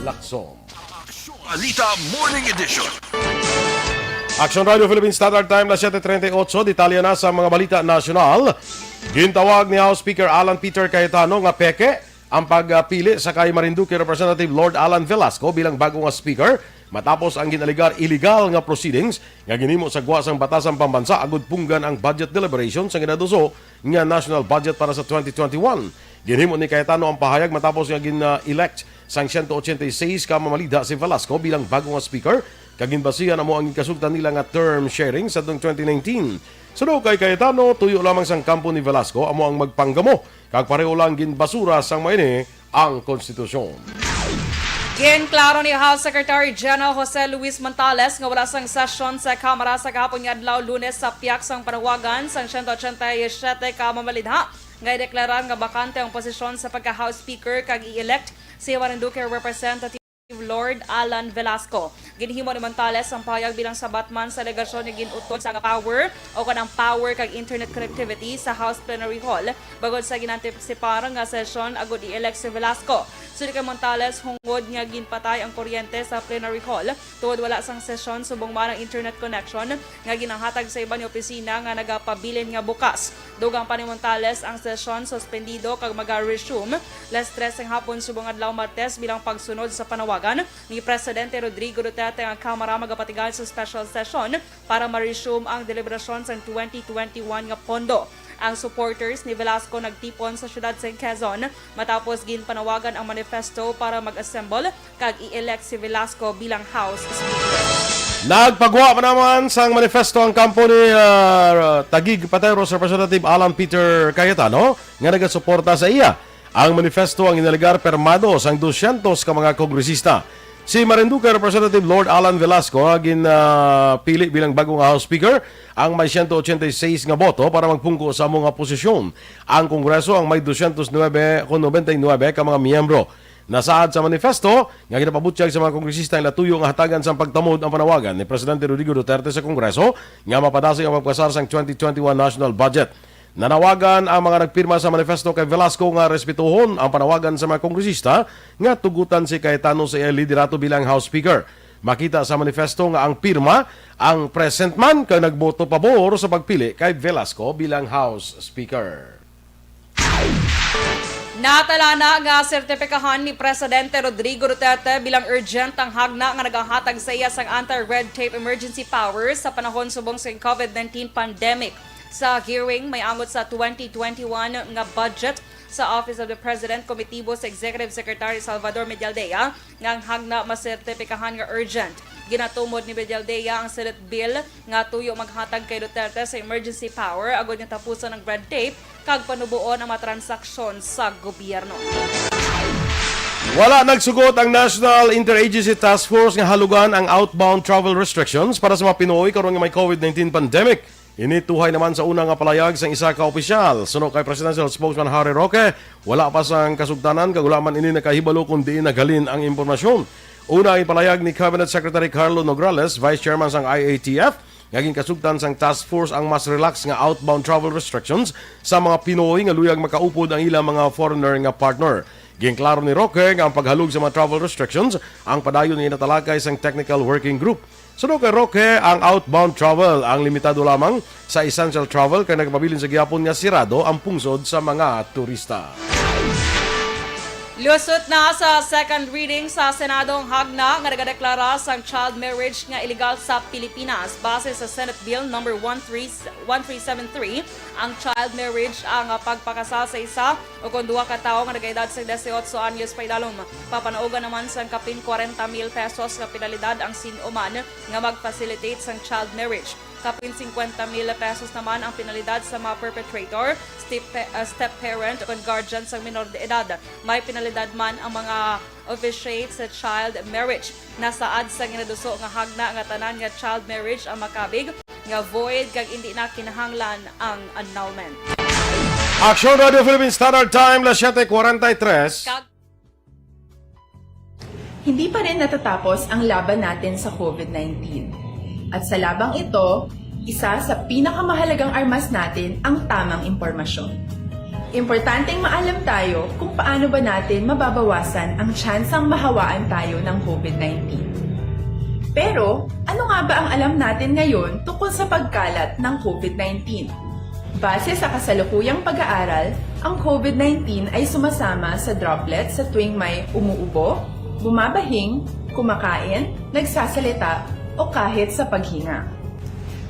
Lakson. Balita Morning Edition. Action Radio Philippine Standard Time na siyete treinta y ocho. Detalye na sa mga balita nasyonal. Gintawag ni House Speaker Alan Peter Cayetano nga peke ang pagpili sa kay Marinduque Representative Lord Alan Velasco bilang bago nga speaker matapos ang ginalegar illegal nga proceedings nga ginhimo sa gwa sang Batasang Pambansa agud punggan ang budget deliberation sang ginaduso nga national budget para sa twenty twenty-one. Ginhimo ni Cayetano ang pahayag matapos nga gin-elect sang siyento ochenta y seis ka mamalidha si Velasco bilang bago nga speaker, kag ginbasihan amo ang ginkasugtan nila nga term sharing sa twenty nineteen. Suno kay Cayetano, tuyo lamang sang kampo ni Velasco amo ang magpanggamo, kag pareho lang ginbasura sang mga ini ang konstitusyon. Ginklaro ni House Secretary General Jose Luis Montales nga wala sang sesyon sa Kamara sa kahapon nga adlaw, Lunes, sa piyak sang panawagan sang siyento ochenta y siyete ka mamalidha nga ideklarar nga bakante ang posisyon sa pagka-House Speaker kag i-elect si Marinduque Representative Lord Alan Velasco. Ginhimo ni Montales ang pahayag bilang sabat man sa alegasyon nga gin-utod sa power o kon ang power kag internet connectivity sa House Plenary Hall bangod sa ginantisipar nga sesyon agud i-elect si Velasco. Suno kay Montales, hungod nga ginpatay ang kuryente sa Plenary Hall tungod wala sang sesyon subong man ang internet connection nga ginahatag sa iban nga opisina nga nagapabilin nga bukas. Dugang pa ni Montales, ang sesyon suspendido kag maga-resume las tres sang hapon subong adlaw Martes bilang pagsunod sa panawagan ni Presidente Rodrigo Duterte nga ang Kamara magapatigayon sa special session para ma-resume ang deliberasyon sang twenty twenty-one nga pondo. Ang supporters ni Velasco nagtipon sa siyudad sang Quezon matapos ginpanawagan ang manifesto para mag-assemble kag i-elect si Velasco bilang House Speaker. Nagpagwa pa naman sang manifesto ang kampo ni, ah, Taguig Pateros Representative Alan Peter Cayetano nga nagasuporta sa iya. Ang manifesto ang inaligar pirmado sang dosyentos ka mga kongresista. Si Marinduque Representative Lord Alan Velasco nga ginpili bilang bago nga House Speaker ang may siyento ochenta y seis nga boto para magpungko sa amo nga posisyon. Ang Kongreso ang may dosyentos nuebe kon nobenta y nuebe ka mga miyembro. Nasaad sa manifesto nga ginapabutyag sa mga kongresista ang latuyo nga hatagan sang pagtamod ang panawagan ni Presidente Rodrigo Duterte sa Kongreso nga mapadasig ang pagpasar sang twenty twenty-one national budget. Nanawagan ang mga nagpirma sa manifesto kay Velasco nga respetohon ang panawagan sa mga kongresista nga tugutan si Cayetano sa iya liderato bilang House Speaker. Makita sa manifesto nga ang pirma ang present man kag nagboto pabor sa pagpili kay Velasco bilang House Speaker. Natala na nga sertipikahan ni Presidente Rodrigo Duterte bilang urgent ang hagna nga nagahatag sa iya sang anti-red tape emergency powers sa panahon subong sa covid nineteen pandemic. Sa hearing may angot sa twenty twenty-one nga budget sa Office of the President, komitibo sa Executive Secretary Salvador Medialdea nga ang hagna masertipikahan nga urgent. Ginatumod ni Medialdea ang Senate bill nga tuyo maghatag kay Duterte sa emergency power agud nga tapuson ang red tape kag panuboon ang mga transaksyon sa gobyerno. Wala nagsugot ang National Interagency Task Force nga halugan ang outbound travel restrictions para sa mga Pinoy karon nga may covid nineteen pandemic. Ini tuhay naman sa una nga palayag sang isa ka opisyal. Suno kay Presidential Spokesman Harry Roque, wala pa sang kasugtanan kag wala man ini nakahibalo kon diin naghalin ang impormasyon. Una ang palayag ni Cabinet Secretary Carlo Nograles, Vice Chairman sang I A T F, nga ginkasugtan sang task force ang mas relax nga outbound travel restrictions sa mga Pinoy nga luyag makaupod ang ilang mga foreigner nga partner. Ginklaro ni Roque nga ang paghalog sa mga travel restrictions ang padayon nga ginatalakay sang technical working group. Suno kay Roque, ang outbound travel ang limitado lamang sa essential travel kay nagapabilin sa gihapon nga sirado ang pungsod sa mga turista. Lusot na sa second reading sa Senado ang hagna nga nagadeklara sang child marriage nga illegal sa Pilipinas. Base sa Senate Bill number one three, one three seven three, ang child marriage ang, ah, pagpakasal sa isa o kon duha ka tawo nga nagaedad sa dieciocho anyos paidalom. Papanaugan naman sang kapin kwarenta mil pesos nga penalidad ang sin-o man nga mag-facilitate sang child marriage. Kapin cincuenta mil pesos naman ang penalidad sa mga perpetrator, step, ah, step parent, o kon guardian sang minor de edad. May penalidad man ang mga officiate sa child marriage. Nasaad sa ginaduso nga hagna nga tanan nga child marriage ang makabig nga void kag indi na kinahanglan ang annulment. Aksyon Radio Philippine Standard Time, las siete cuarenta y tres. Kag Hindi pa rin natatapos ang laban natin sa covid nineteen. At sa labang ito, isa sa pinakamahalagang armas natin ang tamang impormasyon. Importanteng maalam tayo kung paano ba natin mababawasan ang tsansang mahawaan tayo ng covid nineteen. Pero, ano nga ba ang alam natin ngayon tungkol sa pagkalat ng covid nineteen? Base sa kasalukuyang pag-aaral, ang covid nineteen ay sumasama sa droplet sa tuwing may umuubo, Bumabahing, kumakain, nagsasalita, o kahit sa paghinga.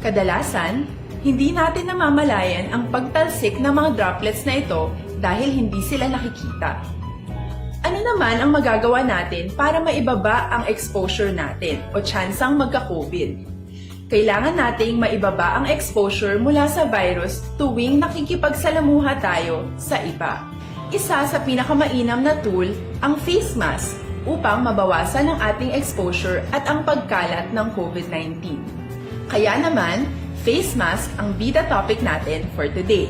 Kadalasan, hindi natin namamalayan ang pagtalsik ng mga droplets na ito dahil hindi sila nakikita. Ano naman ang magagawa natin para maibaba ang exposure natin o tsansang magka-COVID? Kailangan nating maibaba ang exposure mula sa virus tuwing nakikipagsalamuha tayo sa iba. Isa sa pinakamainam na tool ang face mask upang mabawasan ang ating exposure at ang pagkalat ng COVID nineteen. Kaya naman, face mask ang bida topic natin for today.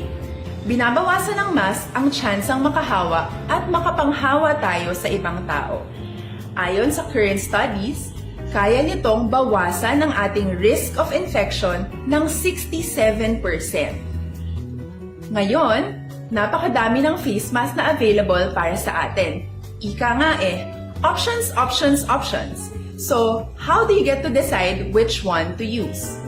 Binabawasan ng mask ang tsansang makahawa at makapanghawa tayo sa ibang tao. Ayon sa current studies, kaya nitong bawasan ang ating risk of infection ng sixty-seven percent. Ngayon, napakadami ng face mask na available para sa atin. Ika nga eh, options, options, options. So, how do you get to decide which one to use?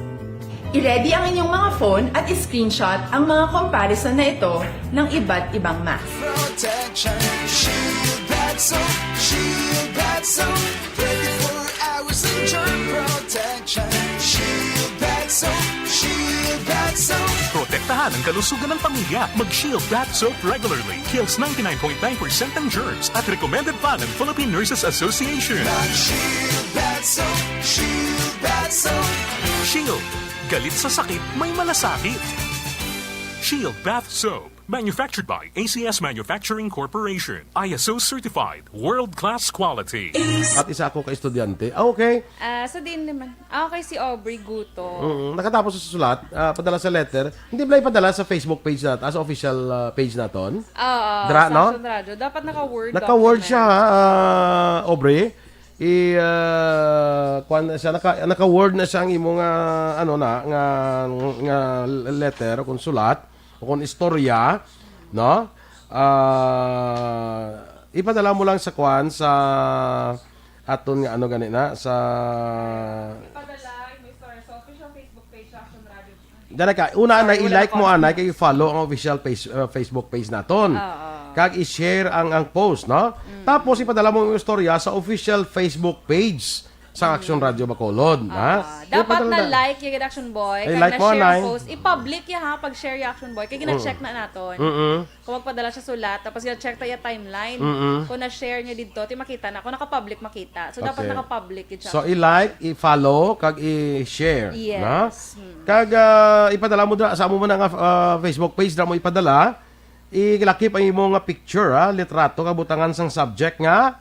I-ready ang inyong mga phone at i-screenshot ang mga comparison na ito ng iba't ibang mask. Protection, Shield Bath Soap, Shield Bath Soap. Twenty-four hours ng germ protection, Shield Bath Soap, Shield Bath Soap. Protektahan ang kalusugan ng pamilya. Mag-Shield Bath Soap regularly. Kills ninety-nine point nine percent ng germs at recommended pa ng Philippine Nurses Association. Mag-Shield Bath Soap, Shield Bath Soap. Shield. Galit sa sakit, may malasakit. Shield Bath Soap. Manufactured by A C S Manufacturing Corporation. I S O certified. World-class quality. At isa ako ka estudyante. Ah, okay. Ah, sa din naman. Ah, okay, si Aubrey Guto. Mm, nakatapos sa sulat, ah, padala sa letter. Hindi ba ipadala sa Facebook page natin, sa official ah, page naton? Oo, Dra, sa no? Action Radio. Dapat naka-word Naka-word siya, document. ha, ah, Aubrey. I, ah, kwan na siya, naka, naka-word na siya ang imo nga, ano na, nga, nga letter o kung sulat o kung istorya, no? Ah, ipadala mo lang sa kwan, sa aton nga ano gani na, sa Padala mo istorya sa official Facebook page sa Action Radio. Dala ka, una na Sorry, wala i-like pa mo ako. Anay, kay follow ang official page, uh, Facebook page naton. Oo. Kag i-share ang ang post, no? Tapos ipadala mo ang istorya sa official Facebook page sa Action Radio Bacolod, ha? Ah, dapat Ipadala na like yung Action Boy, Ay, kag like na mo, share Nay. Post, i-public ya ha, pag share yung Action Boy, kay gina-check na naton. Mm-mm. Kung magpadala siya sulat, tapos gina-check ta yung timeline. Mm-mm. Kung na-share niya dito, ti makita na. Kung naka-public, makita. So, dapat Okay. naka-public yun siya. So i-like, i-follow, kag i-share, Yes. no? Hmm. Kag ah, ipadala mo dra sa amo man nga ah, Facebook page dra mo ipadala. Ilakip ang imo nga picture, ha, litrato kag butangan sang subject nga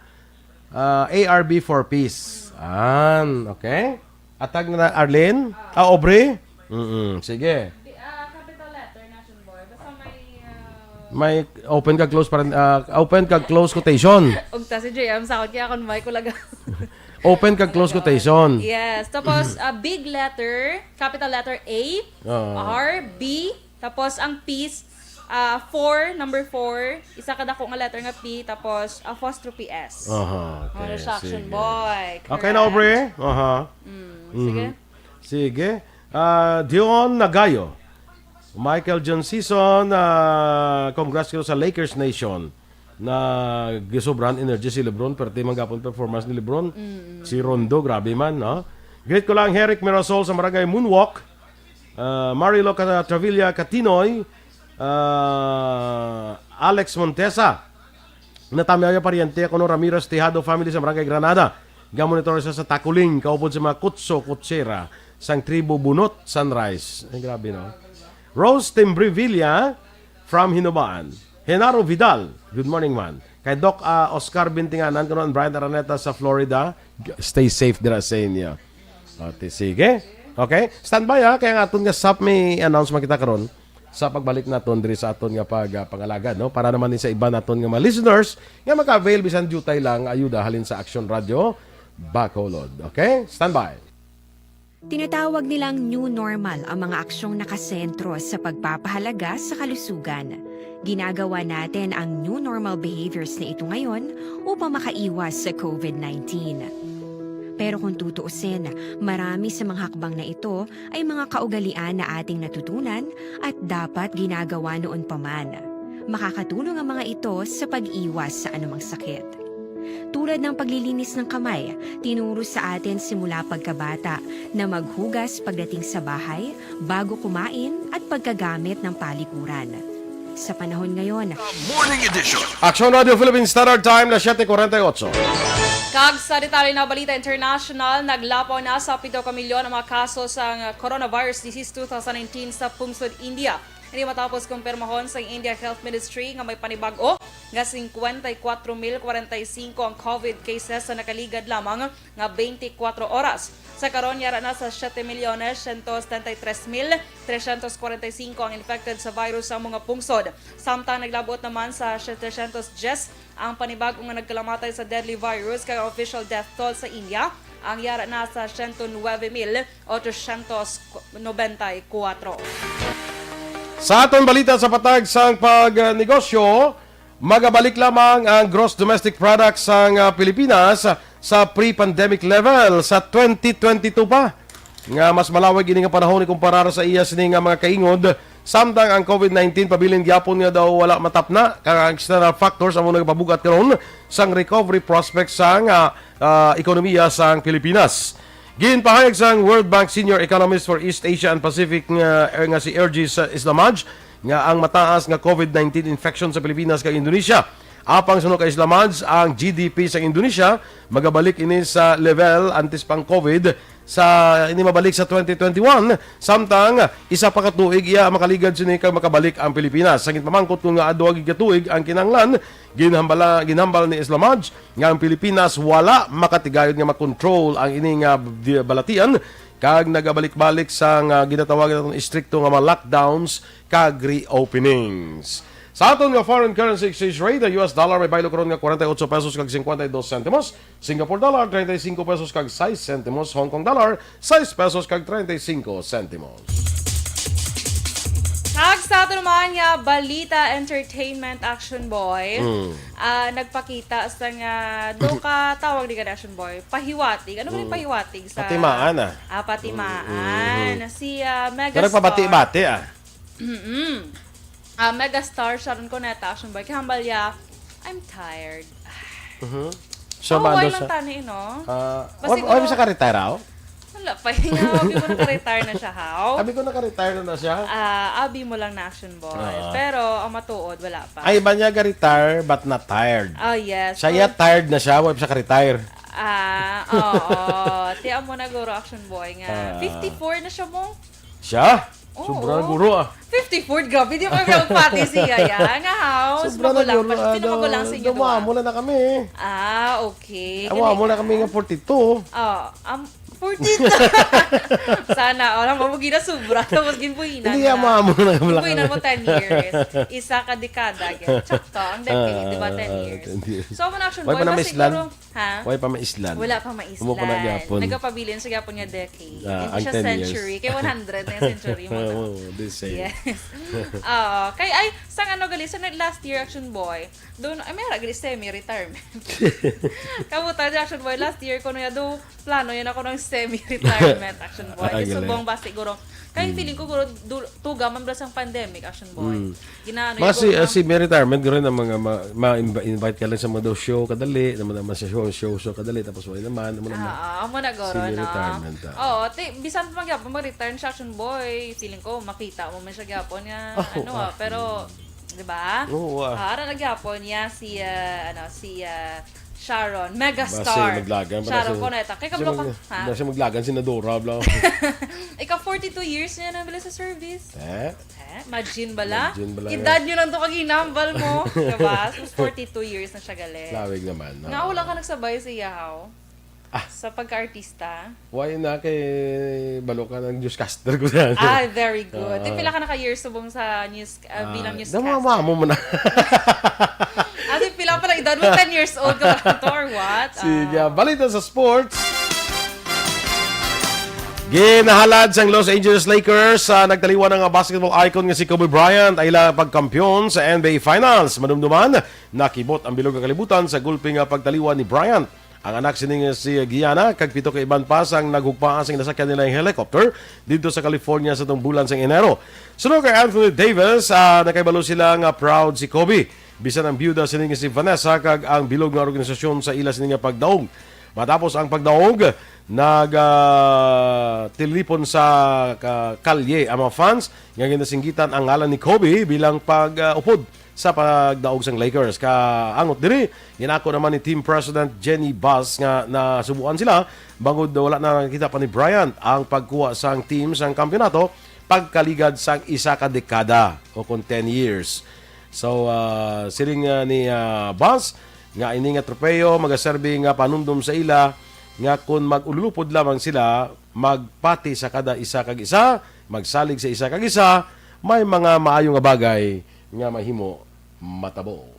ah, A R B for peace. An, okay? Atag na Arlene? Ah, Aubrey? Mm, sige. Di, ah, capital letter, Nation Boy. Basta may, ah, May open kag close pa rin, ah, open kag close quotation. Ugta si J M sa akin, kaya akong mic ko laga. Open kag close quotation. Yes. Tapos, ah, big letter, capital letter A, Oo. R, B, tapos ang peace, ah, four, number four, isa ka dako nga letter nga P, tapos apostrophe S. Aha, okay. Ano siya, Action Sige. Boy? Okay na, Aubrey? Aha. Sige. Sige. Ah, Dion Nagayo. Michael John Season, ah, congrats kayo sa Lakers Nation. Na gisobrahan energy si LeBron, pero di man gapon performance ni LeBron. Si Rondo, grabe man, no? Greet ko lang Herrick Mirasol sa Barangay Moonwalk. Ah, Marilo Ca- Travilla Catinoy, ah, Alex Montesa. Natamyaw ya pariente kuno Ramirez Tejado family sa Barangay Granada. Gamonitor siya sa Takuling, kaupod sa mga kutso, kutsera, sang tribo Bunot, Sunrise. Ay, grabe, no? Rose Timbrevilla from Hinobaan. Genaro Vidal, good morning, man. Kay Doc ah, Oscar Bintinganan, kuno ang Brian Araneta sa Florida. Stay safe dira sa inyo. Ate, sige. Okay? Standby ha, kaya nga aton nga sap may announcement kita karon sa pagbalik naton diri sa aton nga pag ah, pangalagad, no? Para naman ni sa iba naton nga mga listeners nga maka-avail bisan diutay lang ayuda halin sa Action Radio Bacolod. Okay? Standby. Tinatawag nilang new normal ang mga aksyong nakasentro sa pagpapahalaga sa kalusugan. Ginagawa natin ang new normal behaviors na ito ngayon upang makaiwas sa COVID nineteen. Pero kung tutuusin, marami sa mga hakbang na ito ay mga kaugalian na ating natutunan at dapat ginagawa noon pa man. Makakatulong ang mga ito sa pag-iwas sa anumang sakit. Tulad ng paglilinis ng kamay, tinuro sa atin simula pagkabata na maghugas pagdating sa bahay, bago kumain, at pagkagamit ng palikuran. Sa panahon ngayon, Morning Edition. Action Radio Philippine Standard Time na siyete kuwarenta y otso. Kag sa detalye na balita international, naglapaw na sa pito ka milyon ang mga kaso sang coronavirus disease two thousand nineteen sa pungsod India. Ini matapos kumpirmahon sa India Health Ministry nga may panibag-o nga singkwenta y kwatro mil kwarenta y singko ang COVID cases sa nakaligad lamang nga twenty-four oras. Sa karon, yara na sa siyete milyones siyento setenta y tres mil trescientos kwarenta y singko ang infected sa virus sa mga pungsod. Samtang naglabot naman sa siyete siyento diyes ang panibag-o nga nagkalamatay sa deadly virus, kag ang official death toll sa India ang yara na sa siyento nuwebe mil otsosyentos nobenta y kuwatro. Sa aton balita sa patag sang pagnegosyo, magabalik lamang ang gross domestic product sang, ah, Pilipinas sa pre-pandemic level sa twenty twenty-two pa, nga mas malawig ini nga panahon ikumparar sa iya sini nga mga kaingod, samtang ang COVID nineteen pabilin gyapon nga daw wala matapna, kag ang external factors amo nagpabugat karon sang recovery prospects sang, ah, ah, ekonomiya sang Pilipinas. Ginpahayag sang World Bank Senior Economist for East Asia and Pacific nga, nga si Ergis Islamaj nga ang mataas nga COVID nineteen infection sa Pilipinas kag Indonesia. Apang suno kay Islamaj, ang G D P sa Indonesia magabalik ini sa level antes pang COVID sa ini mabalik sa twenty twenty-one, samtang isa pa ka tuig iya makaligad sini kag makabalik ang Pilipinas. Sa ginpamangkot kung nga adwa gid ka tuig ang kinahanglan, ginhambala, ginhambal ni Islamaj nga ang Pilipinas wala makatigayod nga makontrol ang ini nga di-, balatian, kag nagabalik-balik sa nga ginatawag naton istrikto nga mga lockdowns kag reopenings. Sa aton nga foreign currency exchange rate, ang U S dollar may baylo karon nga kwarenta y otso pesos kag cincuenta y dos centimos, Singapore dollar, treinta y cinco pesos kag sais centimos, Hong Kong dollar, sais pesos kag treinta y cinco centimos. Kag sa ato naman nga balita, entertainment, Action Boy, Mm. ah, nagpakita sa nga, do ka tawag di ka na, Action Boy, pahiwatig. Ano ba yung Mm. pahiwatig sa Patimaan, ah. Ah, patimaan. Mm, mm, mm. Si, ah, Pero megastar. Nagpabati-bati, ah. Mm-mm. Ah, megastar Sharon Cuneta, Action Boy, kay hambal ya, "I'm tired." Mhm. So, Oh, bando why lang siya? Tani, no? Ah, Basi why, why ko siya ka-retire, aw? Wala pa. Nga, abi mo naka-retire na siya, haw? Abi ko naka-retire na siya. Ah, abi mo lang na, Action Boy. Ah. Pero ang matuod, wala pa. Ay, iba niya ga-retire but not tired. Oh, yes. Siya, Oh. ya tired na siya, wala siya ka-retire. Ah, oo. Ti amo na guro, Action Boy, nga Ah. fifty-four na siya mo. Siya? Oo. Sobra na guro, ah. Fifty-four, grabe, di ko kami magpati siya, ya. Nga, haw, Sobra na magulang guro, pa siya. Sino ano, magulang sa inyo, duha? Dumamulan na kami. Ah, okay. Awa Kani mo na ka? Kami nga forty-two. Oh, um, forty-two. Sana, oh, lang, mabugi na sobra. Tapos ginbuhinan Hindi, na. Amo, amo na kami lang. Ginbuhinan mo ten years. Isa ka dekada, gid. Sakto, ang decade, Ah, di ba, ten ah, years? ten years. So, amo na, Action Wala Boy, pa na mas maislan? siguro, Ha? Wala pa maislan. Wala pa maislan. Amo pa na gyapon. Nagapabilin sa gyapon nga decade. Ah, Hindi ang siya ten years. Century. Kay one hundred na yung century mo na. Oo, the same. Yes. Oo. Kay, ay, sang ano gali, sa last year, Action Boy, doon, ay, may gali semi-retirement. Kabutan ni Action Boy, last year, kuno ya do, plano yan ako ng semi-retirement, Action Boy. Ah, Kay galing. Subong ba siguro, kay Mm. feeling ko, guro, du-, tuga man bala sang pandemic, Action Boy. Mm. Ginaano Mas yung si, guro, ah, no? Semi-retirement, guro na mga ma-, ma-, invite ka lang sa mga daw show, kadali, naman naman sa show, show, show, kadali, tapos wala naman, naman naman. Ah, ah, amo na guro, no? Semi-retirement, ah. Oo, ti-, bisan pa magyapon, mag-retire siya, Action Boy, feeling ko, makita mo man siya gyapon nga, Oh, ano, ah, ah. Pero, di ba? Oo, ah. Ah, ara na gyapon niya si, ah, ano, si, ah, Sharon, megastar. Basi maglagan, Sharon basi, Cuneta. Kay basi kablo ka, mag-, ha? Basi maglagan, senadora, bla. Ika forty-two years niya na bala sa service. Eh? Eh, imagine bala. Imagine bala. Edad niyo lang to kag hinambal mo. Diba? So, forty-two years na siya gali. Lawig naman, no? Nga, wala ka nagsabay sa iya, haw? Ah. Sa pagka-artista? Why na kay balo ka ng newscaster ko na? Ah, very good. Ah. Di pila ka naka-years subong sa news, ah, bilang Ah, newscaster? Dama mo na. Ah, di pila pa lang edad mo, ten years old ka ba to or what? Sige, Ah. balita sa sports. Ginahalad sang Los Angeles Lakers sa nagtaliwan nga basketball icon nga si Kobe Bryant ang ila pagkampiyon sa N B A Finals. Madumduman, nakibot ang bilog nga kalibutan sa gulpi nga pagtaliwan ni Bryant. Ang anak sini nga si Gianna, kag pito ka iban pa sang naghugpaa sang nasakyan nila ang helicopter didto sa California sa tong bulan sang Enero. Suno kay Anthony Davis, ah, nakahibalo sila nga proud si Kobe. Bisan ang byuda sini nga si Vanessa kag ang bilog nga organisasyon sa ila sini nga pagdaog. Matapos ang pagdaog, nag, ah, tilipon sa ka-, kalye ang mga fans nga ginasinggitan ang ngalan ni Kobe bilang pag, ah, upod sa pagdaog sang Lakers. Kaangot diri, ginako naman ni Team President Jeanie Buss nga nasubuan sila bangod wala na nakita pa ni Bryant ang pagkuha sang team sang kampiyonato pagkaligad sang isa ka dekada o kon ten years. So, ah, siling, ah, ni, ah, Buss nga ini nga tropeyo magaserbi nga panumdom sa ila nga kon mag-ululupod lamang sila, magpati sa kada isa kag isa, magsalig sa isa kag isa, may mga maayo nga bagay nga mahimo matabo.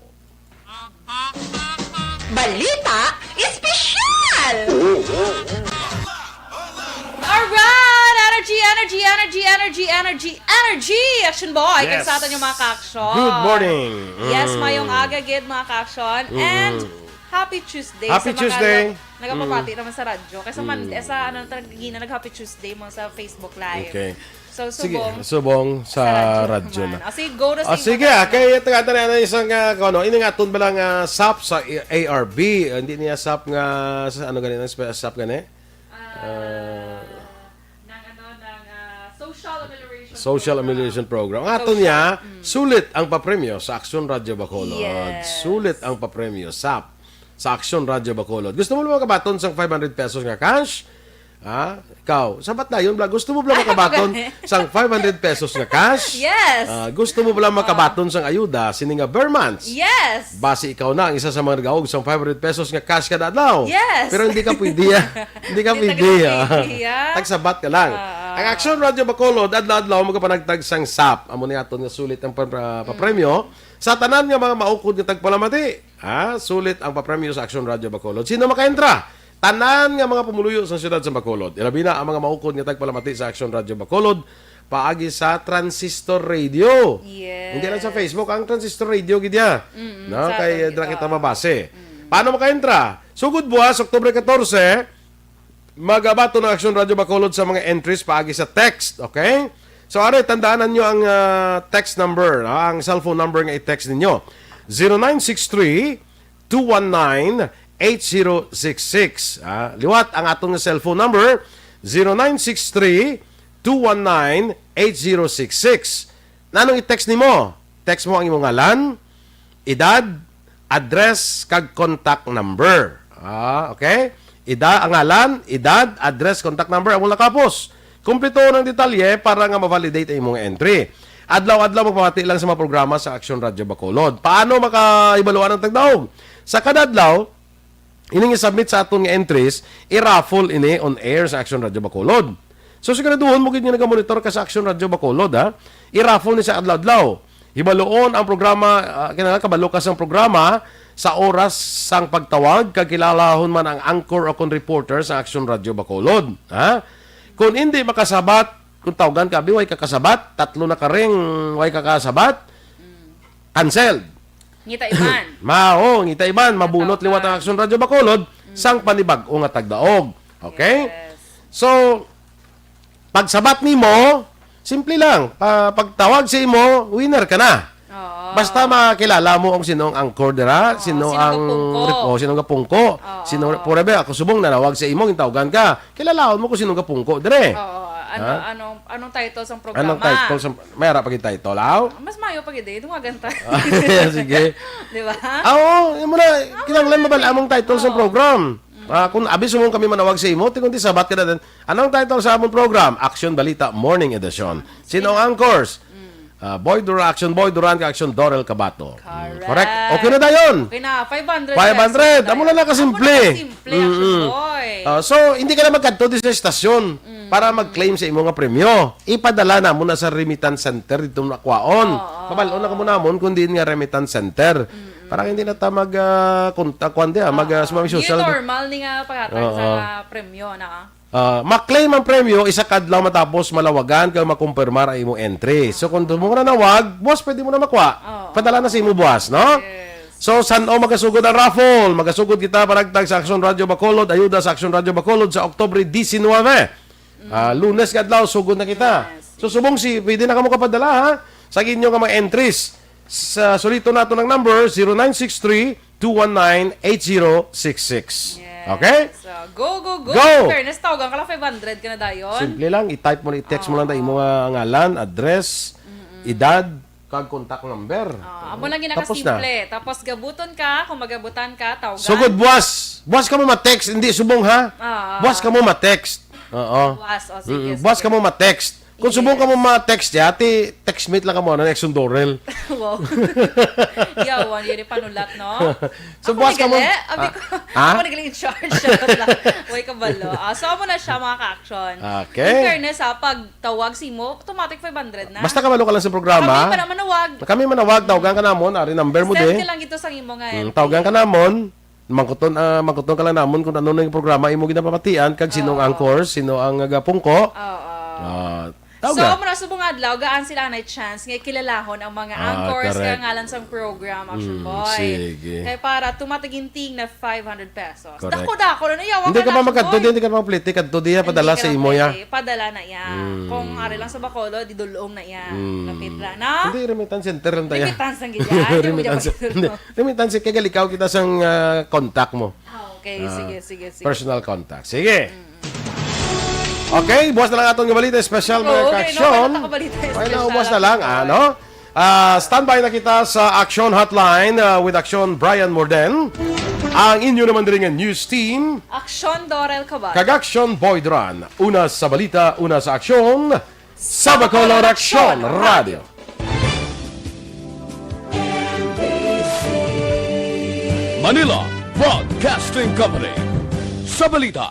Balita Espesyal! Alright! Energy, energy, energy, energy, energy, energy! Action boy! Yes. Kag sa aton yung mga ka-action. Good morning! Yes, Mm. mayong aga gid, mga ka-action. Mm. And happy Tuesday Happy sa Tuesday. Mga nag-, nagapapati naman sa radyo. Kay sa Monday, sa ano, tag-, gina, nag-happy Tuesday mo sa Facebook Live. Okay. So, Sige, subong. subong sa Sa radyo radyo na. naman. O, sige, go na Ah, sa sige, imo, ah, ano. Kay taga na isang, ah, kung ano, ini nga aton ba lang, ah, sap sa A R B? Ah, hindi niya sap nga, sa ano gani, ang sp-, sap gani? Ah, ng ano, ng ah, social amelioration Social program. Amelioration Program. Ang ato Social. niya, Mm. sulit ang papremyo sa Aksyon Radyo Bacolod. Yes. Sulit ang papremyo, sap, sa Aksyon Radyo Bacolod. Gusto mo lang makabaton sang five hundred pesos nga cash? Ha? Ikaw, sabat na yun, bla. Gusto mo bla Ay, makabaton okay. sang five hundred pesos nga cash? Yes. Ah, gusto mo bla makabaton sang ayuda, sini nga Bermans? Yes. Basi ikaw na ang isa sa mga nagaog sang five hundred pesos nga cash kada adlaw. Yes. Pero hindi ka pwede, ah. Hindi ka Hindi pwede, ka ah. pwede, ah. Tagsabat ka lang. Ah. Ang Aksyon Radyo Bacolod, adlaw-adlaw magapanagtag sang sap. Amo ni aton nga sulit ang pa-, ah, papremyo. Sa tanan nga mga maukod nga tagpalamati, ha? Sulit ang papremyo sa Aksyon Radyo Bacolod. Sino makaentra? Tanan nga mga pumuluyo sa siyudad sa Bacolod. Ilabi na ang mga maukod nga tagpalamati sa Aksyon Radyo Bacolod paagi sa Transistor Radio. Yes. Hindi lang sa Facebook, ang Transistor Radio gid ya. Mm-mm, No, sa kay aton dira gid, kita ah. mabase. Paano makaentra? Sugod buwas, Oktubre katorse, magabaton ang Aksyon Radyo Bacolod sa mga entries paagi sa text, okay? So, are, tandaan ninyo ang ah, text number, ah, ang cellphone number nga i-text ninyo. Zero nine six three, two one nine, eight zero six six. Ah, liwat ang aton nga cellphone number, zero nine six three, two one nine, eight zero six six. Nanong i-text nimo? Text mo ang imong ngalan, edad, address, kag contact number. Ah, okay? Ida, ang ngalan, edad, address, contact number, amo lang kapos. Kumpleto ang detalye para nga ma-validate ang imong entry. Adlaw-adlaw magpamati lang sa mga programa sa Aksyon Radyo Bacolod. Paano makahibaluan ang tagdaog? Sa kada adlaw, ining i-submit sa aton nga entries, i-raffle ini on air sa Aksyon Radyo Bacolod. So, siguraduhon mo gid nga nagamonitor ka sa Aksyon Radyo Bacolod, ha? I-raffle ni sa adlaw-adlaw. Hibaluon ang programa, ah, kinahanglan kabalo ka sang programa sa oras sang pagtawag, kag kilalahon man ang anchor o kon reporter sa Aksyon Radyo Bacolod, ha? Kung hindi makasabat, kung tawgan ka, abi, way ka kasabat, tatlo na ka ring way ka kasabat, canceled. Ngita iban. Mao, ngita iban, mabunot Tawag. Liwat ang Aksyon Radyo Bacolod sang panibag-o nga tagdaog. Okay? Yes. So, pagsabat nimo, simple lang. Pa, pagtawag sa imo, winner ka na. Oo. Basta makilala mo ang sino ang anchor dira, Oo, sino sino ang gapungko. rep-, oh, sino ang gapungko. Oo. Sino, purebe, ako subong nanawag sa imo, gintawgan ka. Kilalaon mo kung sino ang gapungko dire. Oo. Ano, Ha? anong, anong title sa programa? Anong title sa, may ara pa gid title, aw? Mas mayo pa gid eh. Dungagan ta. Sige. Di ba? Ah, oo, yun mo na. Kinahanglan mabal among title sa Oo. program. Ah, kung abi sumong kami manawag sa imo, tingon di sabat ka na din. Anong title sa among program? Action Balita Morning Edition. Sino ang anchors? Ah, Boy Duran, Action Boy Duran, kag Action Dorel Cabato. Mm, Correct. Okay na dayon. Okay na, five hundred Five hundred. pesos. Amo na lang kasimple. Amo na kasimple, Action Mm-mm. Boy. Ah, so, hindi ka na magkadto di sa estasyon para mag-claim sa imo nga premyo. Ipadala na mo na sa remittance center dito na kwaon. Oo. Mabal-on na ka mo namon kung diin nga remittance center. Para hindi na ta mag, ah, kontak, kuwan di, ah, mag, ah, sa mga New social. Normal ni nga paghatag sa Oo. nga premyo na. Ah, ma-claim ang premyo isa ka adlaw matapos malawagan kag makumpirmar ang imong entry. So kung mo na nawag, boss, pwede mo na makuha. Oo. Padala na sa imo, boss, no? Yes. So, san-o magasugod ang raffle? Magasugod kita, panagtag sa Aksyon Radyo Bacolod, ayuda sa Aksyon Radyo Bacolod sa Oktubre diecinuebe. Ah, Lunes nga adlaw, sugod na kita. Yes. So, subong si, pwede na kamo kapadala, ha? Sa inyo nga mga entries. Sa, sulito nato ng number, zero nine six three, two one nine, eight zero six six. Yes. Okay? So, go, go, go. Go! Fairness, tawgan ka lang five hundred ka na dayon. Simple lang, i-type mo, i-text mo lang ta imong ah, ngalan, address, edad, kag contact number. Ah, amo lang yun Tapos na. nakasimple. Tapos gabuton ka, kung magabutan ka, tawgan. Sugod buwas. Buwas ka mo ma-text, hindi subong ha. Ah. Buwas ka mo ma-text. Oo. Buwas, o sige, Mm, buwas sige. ka mo ma-text. Kung subong ka mo ma-text, ya, ti textmate lang ka mo, ano, next Dorel. Wow. Yawan, yun yung panulat, no? So, Ako buwas ka mo- nagali, abi ko, Ah? ako nagali in charge. Charot lang. Way kabalo. Ah, so, amo na siya, mga ka-action. Okay. In fairness, ha, pag tawag si mo, automatic five hundred na. Basta kabalo ka lang sa programa. Kami pa naman nawag. Kami manawag, tawgan ka namon, ari number mo Send di. ka lang ito sa imo nga Mm, M P. Tawgan ka namon. Mangkuton, ah, mangkuton ka lang namon kung ano na yung programa imo ginapamatian, kag sino ang Oo. anchor, sino ang nagapungko. Oo. Ah, So, tawgan. mura subong adlaw, gaan sila na chance nga kilalahon ang mga Ah, anchors correct. Kaya ngalan sang program, Action Mm, Boy. sige. Kaya para tumataginting na five hundred pesos. Correct. Dako-dako na, nayawa Hindi ka pa Action magkadto, Boy. Hindi ka pa plete, kadto diya, padala Hindi sa ka imo ya. pwede. Padala na iya. Mm. Kung ari lang sa Bacolod, di dulong na iya. Mm. Lapit ra na. Hindi, remittance center lang tayo. Remittance ang gid yan. Hindi mo Remittance, dyan hindi. Remittance, kaya galikaw kita sang ah, contact mo. Ah, okay, Ah, sige, sige, sige. Personal contact. Sige. Okay, buwas na lang aton nga balita, special mga Oo, okay, ka-action. no? Wala na balita, Ay, special naubos na lang lang, po. Ano? Ah, standby na kita sa Action Hotline ah, with Action Brian Morden. Ang inyo naman diri nga news team. Action Dorel Cabal. Kag Action Boy Duran. Una sa balita, una sa aksyon. Sa Bacolod Action Radio. Manila Broadcasting Company. Sa balita,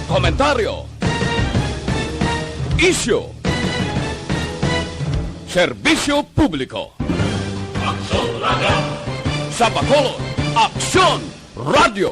komentaryo, isyu, serbisyo publiko. Aksyon Radio. Sa Bacolod, Aksyon Radio.